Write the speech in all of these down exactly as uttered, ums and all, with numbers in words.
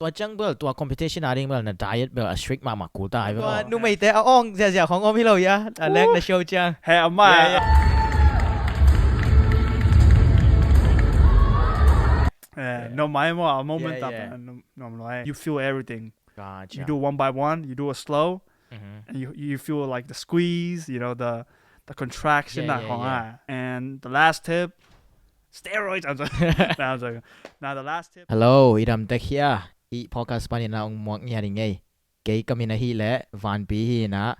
Tua ciang bel, tua competition a ding bel, na diet bel a strict mahmah kul ta hi bel. Tua numeite a awng ziazia khong om hi lo hia, a leng na show ciang. He, a mai. Nuam mai maw, a moment a pen nuam, nuam lo ai. You feel everything. You do one by one, you do a slow, and you you feel like the squeeze, you know, the the contraction na khong a. And the last tip, steroids. I'm joking. Nah, I'm joking. Now the last tip. Hello, i dam tek hia? I podcast panin a ong muak ngia ding ei. Kei ka min ahi leh Vanpi hi na.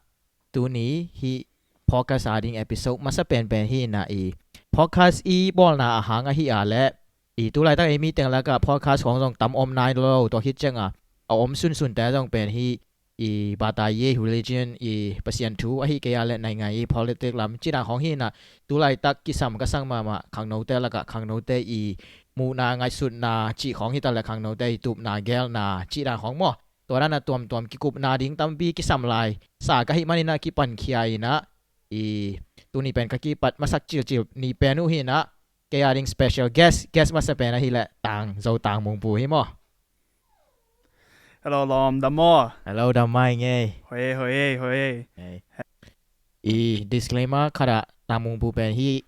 Tuni hi podcast a ding episode masa penpen hi na i. Podcast i bawlna a hang ahi a leh i tu laitak ei mi teng laka podcast khong zong tam om nai lo, tua khit cianga a om sunsunte zong pen hi i bata ye religion i Pasian thu ahi kei a leh naingai i politic lam cina khong hi na. Tu laitak kisam ka sang mahmah khangnote laka khangnote i muhna ngaihsutna cih khong hi ta leh khangnote i tupna gelna cih dan khong maw. Tua dan a tuamtuam kikupna ding tampi kisam lai sa ka hih manin a kipankhia in a i tuni pen ka kipat masak cilcil ni pen uh hi na. Kei a ding special guest, guest masa pen ahi leh Tang, Zo Tang Mungpu hi maw. Hello lawm, dam maw? Hello, dam mai ngei. Hoi ei, hoi ei, hoi ei. I disclaimer khat ah, Tang Mungpu pen hi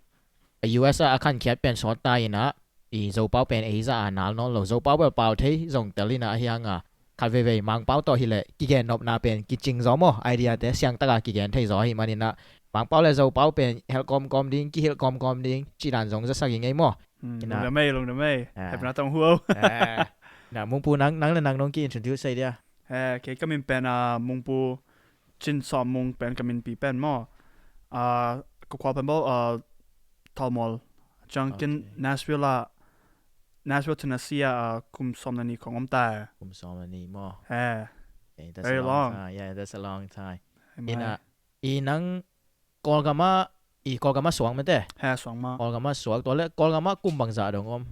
a U S ah a khankhiat pen sawt ta in a i Zopau pen ei zah a nal nawn lo. Zopau bel pau thei zong tel in a ahi hang a khat veivei Mangpau tawh hi leh kigen nopna pen kicing zaw maw, idea te siangtak a kigen thei zaw ahi manin a Mangpau le Zopau pen helh kawmkawm ding, kihilh kawmkawm ding cih dan zong zasak i ngei maw. Lungdam ei, lungdam ei. Hepna tong huo. Na Mungpu nang, nang le nang nong ki introduce ei dia. Kei ka min pen a Mungpu Cin Sawm Mung pen ka minpi pen maw. Ka khual pen bel Thalmual, ciang kin Nashville ah, Nashville, Tennessee ah kum sawm na ni khong om ta. Kum sawm na ni maw. He. That's a long time. Yeah, that's a long time. Ina i nang Kawlgam ah, i Kawlgam ah suak mate. He, suak mah. Kawlgam ah suak, tua le Kawlgam ah kum bangzah dong om?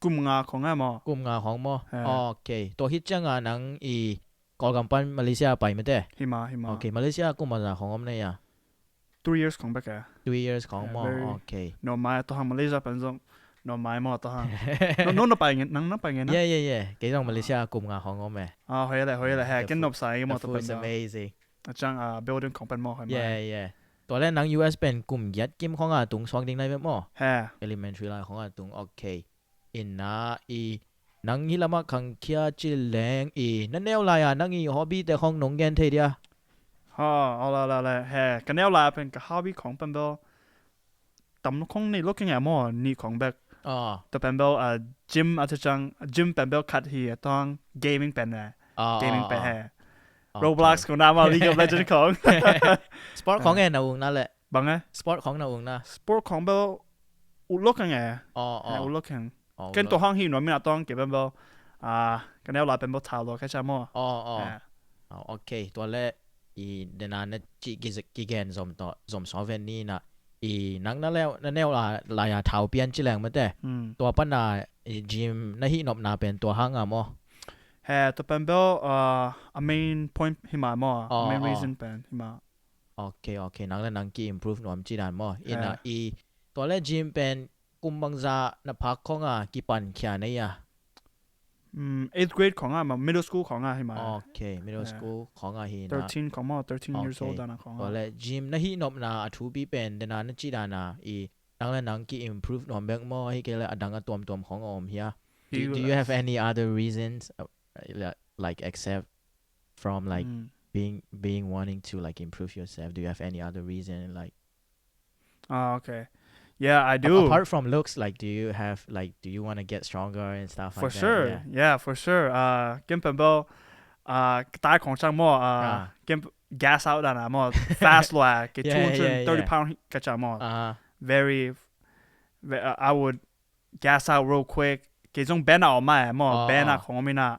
Kum nga khong e maw. Kum nga khong maw. He. Ok. Tua khit cianga nang i Kawlgam pan Malaysia pai mate. Hi mah, hi mah. Ok, Malaysia kum bangzah khong om na ia? Two years khong bek e. Two years khong maw. Ok. Nuam mai, tua hang Malaysia pen zong nuam mai maw, tua hang. No, no, na pai ngen, nang na pai ngen na? Yeah, yeah, yeah. Kei zong Malaysia kum nga khong om e. Ah, hoi le, hoi le. He, ken nop sa i maw, tua pen. The food is amazing. A ciang a building khong pen maw, hoi mai. Yeah, yeah. Tua le nang U S pen kum giat kim khong a tung suak ding nai bek maw. He. Elementary lai khong a tung. Ok. Ina i nang hih lamah khangkhia ci leng i na neu lai-a nang i hobby te khong nong gen thei dia? Ha, aw la la la, he, ka neu lai-a pen ka hobby khong pen bel tam khong nei lo keng e maw, nih khong bek. Tua pen bel gym a ci ciang, gym pen bel khat hi a, tua hang gaming pen e. Gaming pen he. Roblox khong na maw, League of Legends khong. Sport khong e na ung na le. Bang e? Sport khong na ung na. Sport khong bel ut lo keng e. Aw, aw. Ut lo keng. Ken tua hang hi nuam in a, tua hang kei pen bel ka neu lai pen bel tha lo ka ca maw. Aw, aw. Ok, tua le i dena na ci kigen zom tawh, zom sawven ni na i nang na neu lai-a thau pian ci leng mate. Tua pana i gym na hih nopna pen tua hang a maw. He, tua pen bel a main point hi mah maw. A main reason pen hi mah. Ok, ok. Nang le nang ki-improve nuam ci dan maw. Ina i tua le gym pen kum bangzah na phak khong a kipan khia na ia? Eighth grade khong a, middle school khong a hi mah. Ok, middle school khong a hi na. Thirteen khong maw, thirteen years old dan a khong a. Tua le gym na hih nopna a thupi pen dena na ci dan a i nang le nang ki-improve nuam bek maw, ahi kei le a dang a tuamtuam khong a om hia? Do you have any other reasons, like, except from, like, being being wanting to, like, improve yourself? Do you have any other reason, like? Ah, okay. Yeah, I do. Apart from looks, like, do you have, like, do you want to get stronger and stuff like that? For sure. Yeah, for sure. Ken pen bel ka tai khong ciang maw, ken gas out dan a maw, fast lua, kei two hundred thirty pound ka ciang maw. Very, I would gas out real quick. Kei zong band a om a maw, band a khong om ina,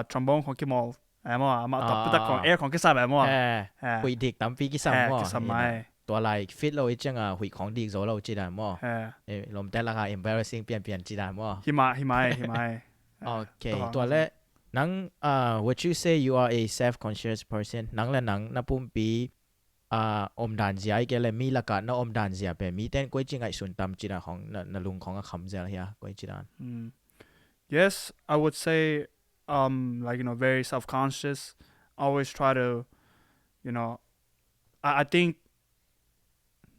trombone khong kimawl a maw, amah tawh pitak khong, air khong kisam a maw. Huih dik tampi kisam maw. Kisam mai. Tua lai fit lo i ciang a huih khong dik zo lo ci dan maw. Lomte lak a embarrassing pianpian ci dan maw. Hi mah, hi mah, hi mah. Ok, tua le nang, would you say you are a self-conscious person? Nang le nang na pumpi a omdan zia, ahi kei le mi lakah na omdan zia pen mite in koi ci ngaihsun tam ci dan khong, na lung khong a kham zel hia, koi ci dan? Yes, I would say, um like, you know, very self-conscious. Always try to, you know, I, I think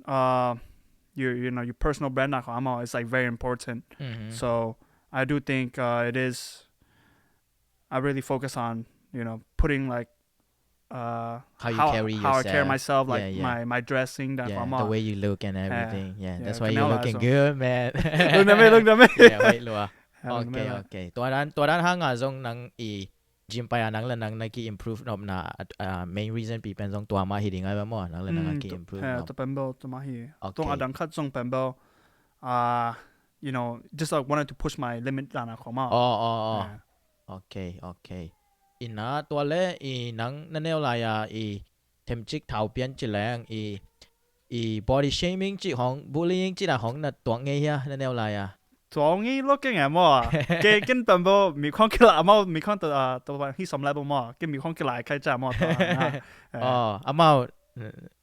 uh your, you know, your personal brand na khong amau is, like, very important. Mhm. So I do think uh it is, I really focus on, you know, putting, like, uh How you how, carry how I carry yourself. myself, like, Yeah, yeah. my my dressing, that Yeah, amau. The way you look and everything. Yeah, Yeah, that's why you're kamela looking so. Good, man. Look na me, look na me. Yeah, wait, Lua. Yeah, look na Okay, me. okay. Tua dan, tua dan hanga zong nang i gym pai a nang le nang na ki-improve nop na, uh, main reason pi pen zong tua mah hi ding ai ba maw, nang le nang a Mm, ki to- improve eh, nop. to pen bel to mah hi. Okay. Tong a dang khat zong pen bel, uh you know, just, like, wanted to push my limit dan a khong amau. Oh, oh, oh. Eh, Okay, okay. Ina tua le i nang na neu lai a i themcik thau pian ci leng i, i body shaming ci hong, bullying ci na hong na tuak ngei hia na neu lai a? Tuak ngei lo keng e maw. Ke ken pen bel mi khong kila amau, mi khong to, uh, to hi som lai bel maw. Ke mi khong kila kai cha maw to. Ah, eh. Oh, amau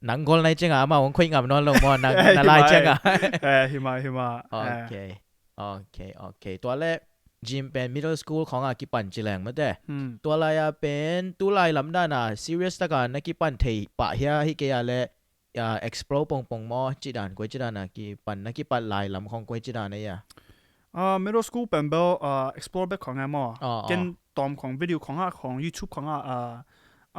nang gol nai ceng a amau hong khoi ngam non lo maw, nang Eh, na lai hi mai. ceng a. Eh, hi mai, hi mai. Eh. Okay, okay, okay. Tua le gym pen middle school khong a kipan ci leng mate. Hmm. Tua lai a pen tu lai lam dan a serious taka na kipan thei pah hia, hi kei a le, uh, explore pongpong maw, ci dan, koi ci dan a kipan, na kipat lai lam khong koi ci dan a ia? Uh, middle school pen bel, uh, explore bek khong e maw. Oh, oh. Ken tom khong video khong a khong YouTube khong a, uh,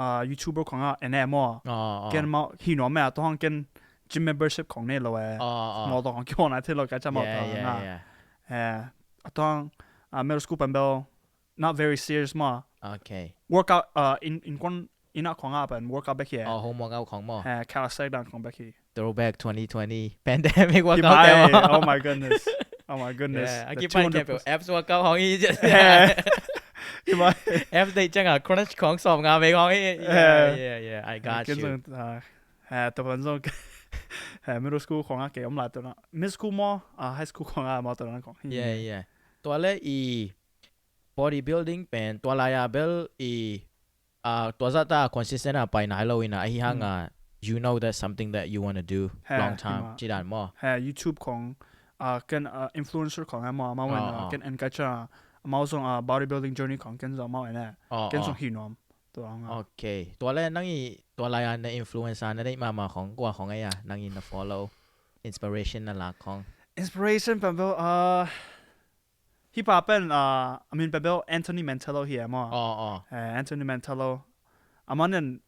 uh, YouTuber khong a en e maw. Oh, oh. Ken mau hi nuam e, a to hong ken gym membership khong ne lo e. Oh, oh. Maw to hong ki hong a thei lo kai cha maw Yeah, to yeah, nga. Yeah. Eh, a to hong, uh, middle school pen bel not very serious maw. Okay. Workout, uh, in in kon in a khong a pen workout bek hi. Oh, home workout khong maw. Eh, calisthenic dan khong bek hi. Throwback twenty twenty pandemic Hi workout mai. te maw. Oh my goodness. Oh my goodness. Yeah, a The kipan two hundred ke plus. Abs workout khong i just. Eh. Hi mai. Abs dei ceng a crunch khong som nga vei khong i. Yeah, Eh. Yeah, yeah. I got Ken you. zong, uh, eh, to pen zong, eh, middle school khong a ke om lai to na. Middle school maw, uh, high school khong a maw to na khong. Yeah, yeah. Tua le i bodybuilding pen tua lai a bel i, uh, tua zah ta consistent a pai nai lo ina, ahi hang Hmm. a, you know that's something that you want to do He, long hi time ma. Ci dan maw. He, YouTube khong, uh, ken, uh, influencer khong a maw, amau wen, Oh, uh, oh. ken en kai cha, amau zong, uh, bodybuilding journey khong ken zong amau en e. Oh, Ken oh. zong hi nuam. To ang a. Okay. Tua le nang i tua lai a na influencer na dei mama khong kua khong a ia, nang i na follow inspiration na lak khong? Inspiration pen bel, uh, hi pa pen, uh, I mean pen bel Anthony Mantello hi e maw. Oh, oh. Eh, Anthony Mantello. Amau nen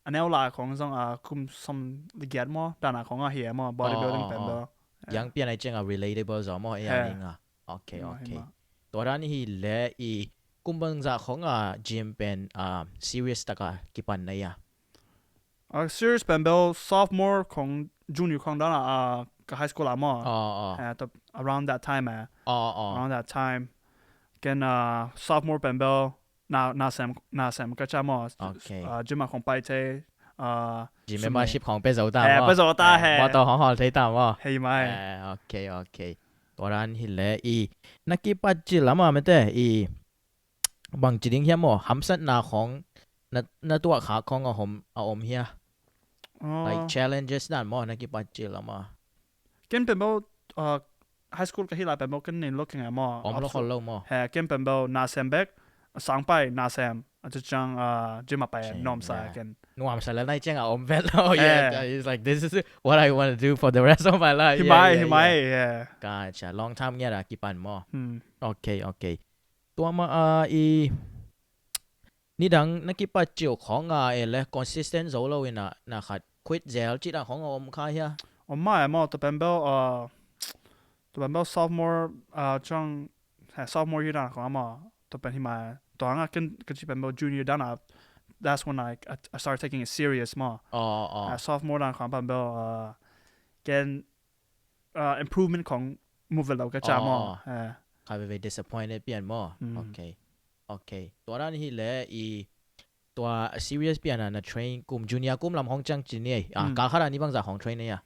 a neu lai khong zong, uh, kum som ligiat maw, dan a khong a hi e maw, bodybuilding Oh, pen oh. bel. Eh. Yang pian ai ceng a relatable zo maw, ia He. ning a. Okay, Hi ma, hi okay. ma. Tua dan hi le i kum bang zah khong a gym pen, um, serious taka kipan na ia? Uh, serious pen bel sophomore khong, junior khong dan a, uh, ka high school a maw. Oh, oh. Eh, to, around that time eh. Oh, oh. Around that time. Ken, uh, sophomore pen bel na, na sem, na sem ka cha maw. Okay. Uh, gym a khong pai te, uh, Gym sum membership khong pe zo ta Eh, maw. pe zo ta he. Bottle khong hol thei ta maw. Hi mai. Eh, okay, okay. Tua dan hi le i na kipat ci lam a mate i bang ci ding hia maw, hamsatna khong na, na tuah kha khong a om, a om hia? Oh. Like challenges dan maw, na kipat ci lam a. Ken pen bel, uh, high school ka hi lai pen bel ken nen lo keng a maw. Om lo khol lo maw. He, ken pen bel na sem bek, sang pai na sem. A cu ciang, uh, gym a pai Chin, nom sa yeah. Ken. Nuam sa le nai ciang a om vet lo. Yeah. Eh. It's like, this is what I want to do for the rest of my life. Hi Yeah, mai, yeah, hi mai. Yeah. Yeah. Gotcha. Long time ngiat a kipan maw. Hmm. Okay, okay. Tua ma a i nidang na kipat ciu khong a e le consistent zo lo ina na khat quit zel ci dan khong a om kha hia? Om mai maw, to pen bel, uh, to pen bel sophomore, uh, ciang, he, sophomore year dan khong a maw. To pen hi mai. To ang a ken, ken ci pen bel junior dan a. That's when I, I, I started taking it serious maw. Oh, oh. Uh, sophomore dan khong pen bel, uh, ken, uh, improvement khong mu vet lo ka cha Oh, maw. oh. Eh. Kha ve ve disappointed pian maw. Hmm. Okay. Okay. Tua dan hi le i tua serious pian a na train kum junior kum lam hong ciang ci ni. Ah, Hmm. kal khat a ni bang za hong train ni a.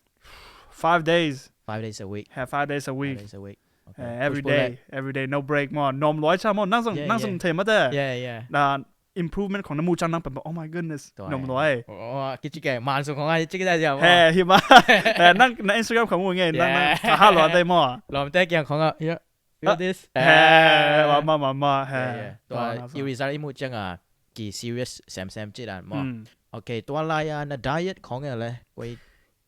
Five days. Five days a week. He, five days a Five week. Days a week. Okay. Eh, every Push pull day, every day, no break maw. Nom loi cha maw. Nang zong, Yeah, nang yeah. zong thei mate. Yeah, yeah. Na improvement khong na mu chang nang pen bel, oh my goodness. Tua Nom eh. loi. Oh, kici ke man su khong a kici ke da ja maw. He, hi mai. Eh, nang, na Instagram khong mu nge, nang, nang, Yeah. ka ha lo dai maw. Lom te kiang khong a. Yeah. Feel this? Eh, mama mama. Tua i result i muh cianga ki serious semsem cidan maw? Okay, tua lai-a na diet khong e le,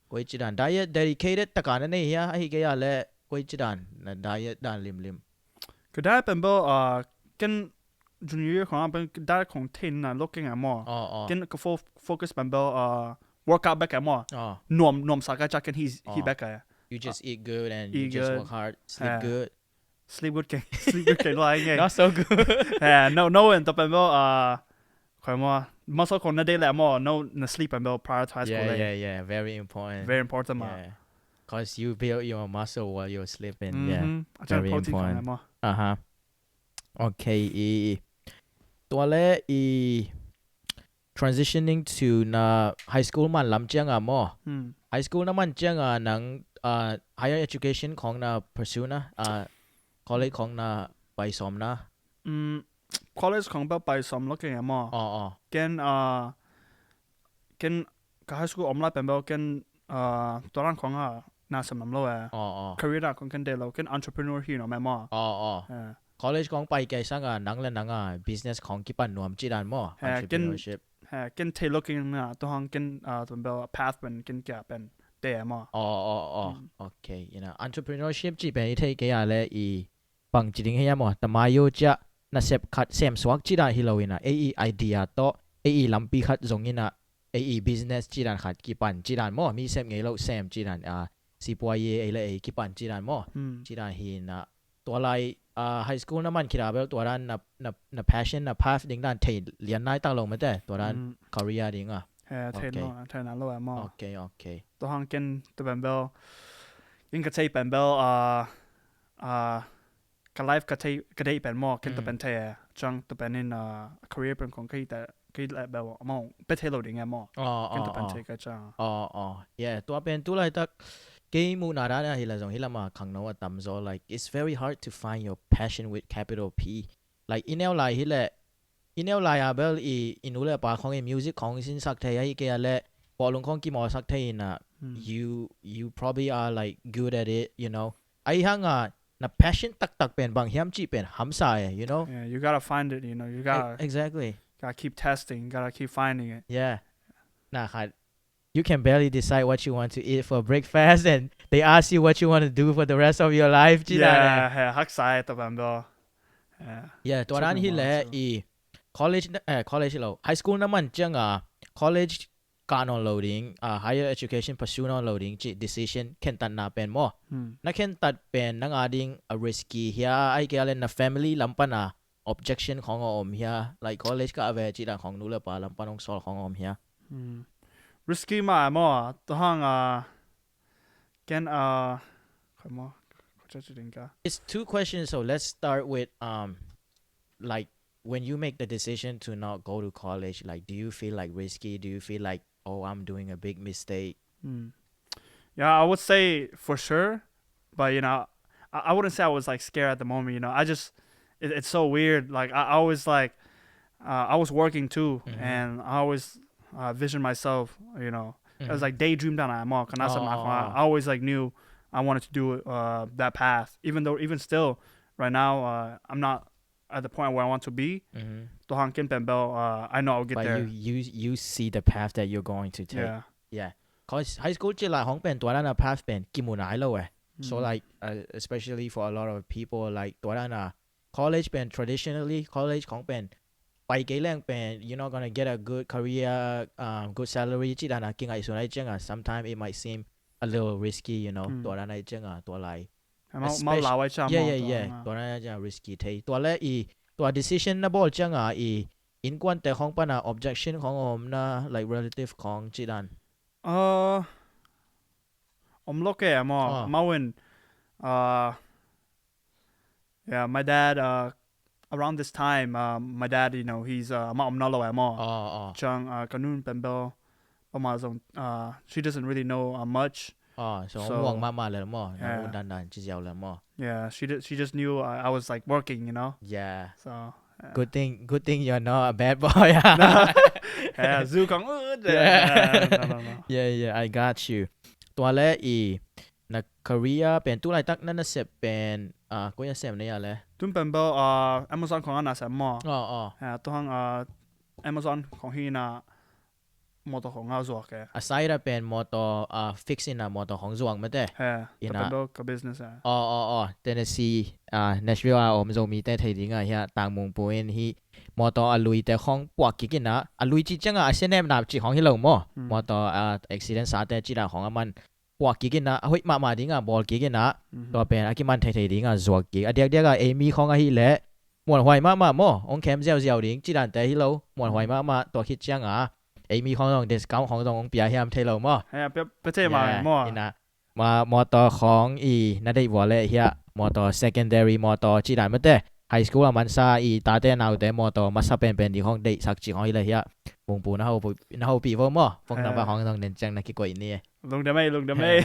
koi cidan diet dedicated taka na nei hia, ahi kei a le koi cidan na diet dan limlim? Ka diet pen bel, ken junior year khong a pen diet khong thei na lo keng a maw. Ken ka focus pen bel workout bek a maw. Nuam nuam sa ka ciang ken hi bek a. You just eat good and you just work hard, sleep good. Sleep good keng, sleep good keng lai nge. Not so good. No, no, en to pen bel, koi maw, muscle khong na dei le maw, no, na sleep pen bel prioritize ko le. Yeah, yeah, very important. Very important maw. Cause you build your muscle while you're sleeping. Yeah, very important. Aha. Okay, i tua le i transitioning to na high school man lam cianga maw. High school na man cianga nang higher education khong na pursue na, college khong na pai sawm na? College khong bel pai sawm lo keng a maw. Ken ken ka high school om lai pen bel ken tua dan khong a na sem nam lo e. Career dan khong ken dei lo, ken entrepreneur hi no me maw. College khong pai kei sanga nang le nanga business khong kipan nuam cidan maw, entrepreneurship? Ken thei lo keng na, tua hang ken tua pen bel path pen ken kia pen dei a maw. Okay, ina entrepreneurship ci pen i thei kei a le i bang ci ding hia maw, tamayo cia nasep khat sem suak cidan hi lo ina, ei i idea tawh ei i lampi khat zong ina, ei i business cidan khat kipan cidan maw, mi sep ngei lo sem cidan, a sipuai ye ei le ei kipan cidan maw. Cidan hi ina, tua lai high school na man khit a bel tua dan na passion na path ding dan thei lian nai tak lo mate, tua dan career ding a. Thei na lo a maw. Okay, okay. Tua hang ken tua pen bel, ken ka thei pen bel ka life ka thei, ka deih pen maw, ken tua pen thei e. Ciang tua pen in career pen khong ka hih ta, ka hih le bel amau pe thei lo ding e maw. Ken tua pen thei ka ciang. Yeah, tua pen tu laitak kei muhna dan a hi la zong hi lama khangno a tamzaw, like, it's very hard to find your passion with capital P. Like, i neu lai hi le, i neu lai a bel i, i nu le pa khong i music khong i sinsak thei ahi kei a le, bawlung khong kimawlsak thei ina, you, you probably are, like, good at it, you know. Ahi hanga na passion taktak pen bang hiam cih pen hamsa e, you know. Yeah, you gotta find it, you know. You gotta, exactly, gotta keep testing, gotta keep finding it. Yeah. Na khat, you can barely decide what you want to eat for breakfast and they ask you what you want to do for the rest of your life. Cih dan e. Yeah, haksa e tua pen bel. Yeah, tua dan hi le i college, eh, college lo, high school na man cianga college kah nawn lo ding, higher education pursue nawn lo ding cih decision khentatna pen maw. Na khentat pen nang a ding a risky hia, ahi kei a le na family lam pana objection khong a om hia, like college kah ve cih dan khong nu le pa lam pan hong sawl khong a om hia? Risky mah maw, tua hang ken, koi maw, koi cia ci ding ka. It's two questions, so let's start with, um, like, when you make the decision to not go to college, like, do you feel, like, risky? Do you feel like, "Oh, I'm doing a big mistake"? Yeah, I would say for sure, but, you know, I, I wouldn't say I was, like, scared at the moment. You know, I just, it, it's so weird. Like, I, I always, like, uh, I was working too, and I always uh, vision myself. You know, it was like daydream dan a maw, ka na sa ma. I always, like, knew I wanted to do uh, that path, even though, even still, right now, uh, I'm not at the point where I want to be. Tua hang ken pen bel, uh, I know I'll get there. But you, you, you see the path that you're going to take. Yeah. Yeah. Cause high school cih lai hong pen tua dan a path pen kimu nai lo e. So, like, uh, especially for a lot of people, like, tua dan a college pen, traditionally college khong pen pai kei leng pen you're not gonna get a good career, um, good salary cih dan a kingaihsun ahi cianga, sometimes it might seem a little risky, you know. Tua dan ahi cianga, tua lai. Mau lau ahi cianga. Yeah, yeah, yeah. Tua dan ahi cianga risky thei. Tua le i, tua decision na bawl cianga i innkuante khong pana objection khong om na, like, relative khong cih dan? Uh, om lo kei a maw. Mau in, uh, yeah, my dad, uh, around this time, uh, my dad, you know, he's, uh, amah om nawn lo a maw. Ciang, uh, ka nu pen bel, amah zong, uh, she doesn't really know, uh, much. So muang mahmah le maw, na u dandan ci ziau le maw. Yeah, she did, she just knew I, I was, like, working, you know. Yeah. So, yeah. Good thing, good thing you're not a bad boy. Yeah, zu kong. Yeah, yeah, I got you. Tua le i na career pen tu laitak na nasep pen, ah, koi a sem na ya le? Tun pen bel, ah, Amazon khong a nasep maw. Oh, oh. Eh, tua hang, ah, Amazon khong hi na motor khong a zuak e. A side a pen motor, ah, fix in a motor khong zuak mate. He, tua pen bel ka business e. Oh, oh, oh. Tennessee, ah, Nashville a om Zomite thei ding a hia tang mungpu in hi motor a lui te khong puak kik in a, a lui ci ciang a, a sianem na ci khong hi lo maw. Hmm. Motor, ah, accident sa te ci da khong a man puak kik in a, a hoih mahmah ding a bawl kik in a, mhm, tua pen a kiman theithei ding a zuak kik. A diakdiak a ei mi khong ahi leh muanhuai mahmah maw, hong khem ziauziau ding ci dan te hi lo, muanhuai mahmah, tua khit ciang a ei mi khong zong discount khong zong hong pia hiam thei lo maw. He, pia, pia thei mah maw. Ina, ma, motor khong i na deih vua leh hia, motor secondary motor ci dan mate, high school a mansa i tate naute motor masa penpen ding khong deihsak ci khong hi leh hia, mungpu na hopih, na hopih vo maw, phone number khong zong nen ciang na kikoih ni. Lungdam ei, lungdam ei.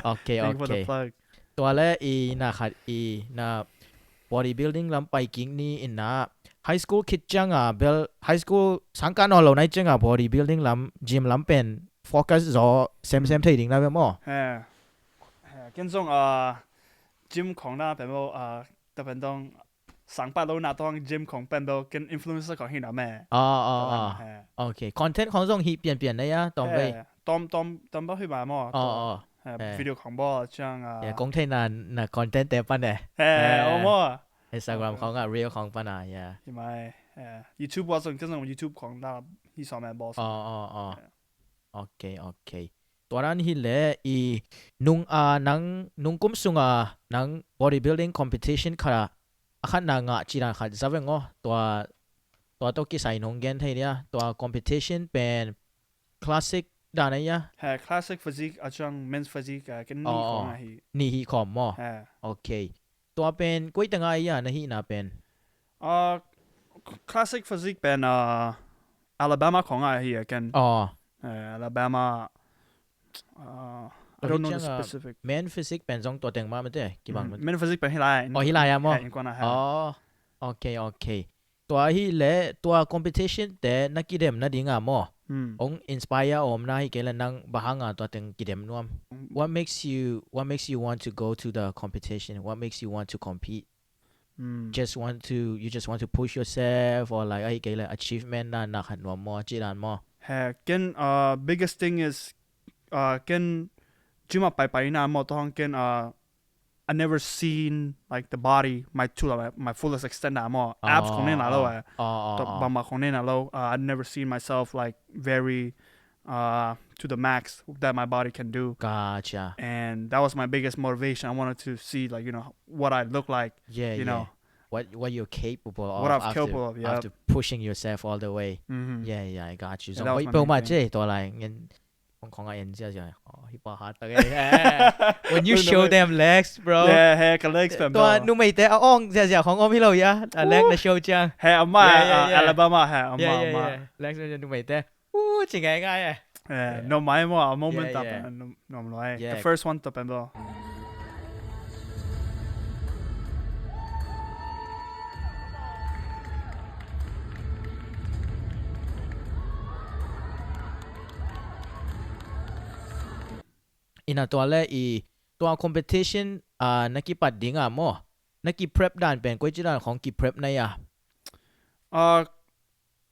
Ok, ok. Tua le i na khat i na bodybuilding lam pai kik ni in a, high school khit ciang a bel, high school sangkah nawn lo nai ciang a bodybuilding lam, gym lam pen focus zaw semsem thei ding na ve maw. He, he, ken zong, ah, gym khong na pen maw, ah, ta pen dong sang pa lo na tawng gym khong pen do ken influencer khong hi na me. Ah, ah, ah. Ok, content khong zong hi pianpian na ya tawm vei. Tawm, tawm, tawm ba hi ba maw. Ah, ah. Video khong bawl ciang a. Ya, kong thei na, na content te pan e. He, oh maw. Instagram khong a, reel khong pan a, ya. Hi mai. YouTube wa zong ken zong YouTube khong na hi sawm e bawl. Ah, ah, ah. Ok, ok. Tua dan hi leh i nung a nang nung kum sung a nang bodybuilding competition khat a a khat na ngah ci dan khat za veng aw. Tua, tua tawh kisai nong gen thei dia. Tua competition pen classic dan a ia. He, classic physique a ciang men's physique a ken nih khawng a hi. Nih hi khawm maw. He. Ok. Tua pen koi teng a ia na hihna pen. Ah, classic physique pen, ah, Alabama khawng a hi a ken. Oh. Eh, Alabama, ah, I don't know the specific. Men physique pen zong tua teng mah mate, kibang mate. Men physique pen hi lai. Oh, hi lai a maw. He, innkuan a he. Oh, ok, ok. Tua hi leh, tua competition te na kidem na ding a maw. Ong inspire om na hi kei leh nang bang hang a tua teng kidem nuam. What makes you, what makes you want to go to the competition? What makes you want to compete? Just want to, you just want to push yourself or like, ahi kei leh achievement na na khat nuam maw, ci dan maw. He, ken, uh, biggest thing is, uh, ken gym a pai pai na maw, tua hang ken, uh, I never seen like the body, my to like my fullest extent na maw. Abs khong nei na lo eh. Tua bang bang khong nei na lo. Uh, I never seen myself like very, uh, to the max that my body can do. Gotcha. And that was my biggest motivation. I wanted to see, like, you know, what I look like. Yeah, you know, what, what you're capable of. What I'm capable of, yeah. After pushing yourself all the way. Yeah, yeah, I got you. So, that was my main thing. Tua lai ngen khong a en zia zia. Oh, hi pa hat tak eh. When you show them legs, bro. Yeah, he, ka legs pen. Tua numei te a ong zia zia khong om hi lo ia. A leg na show ciang. He, ama, Alabama he, ama, ama. Legs numei te. Uh, ci ngai ngai eh. Eh, no mai mo, a moment ta pen, no, no lo eh. The first one ta pen lo. Ina tua le i, tua competition, ah, na kipat ding a maw. Na ki prep dan pen, koi ci dan khong ki prep na ia. Ah,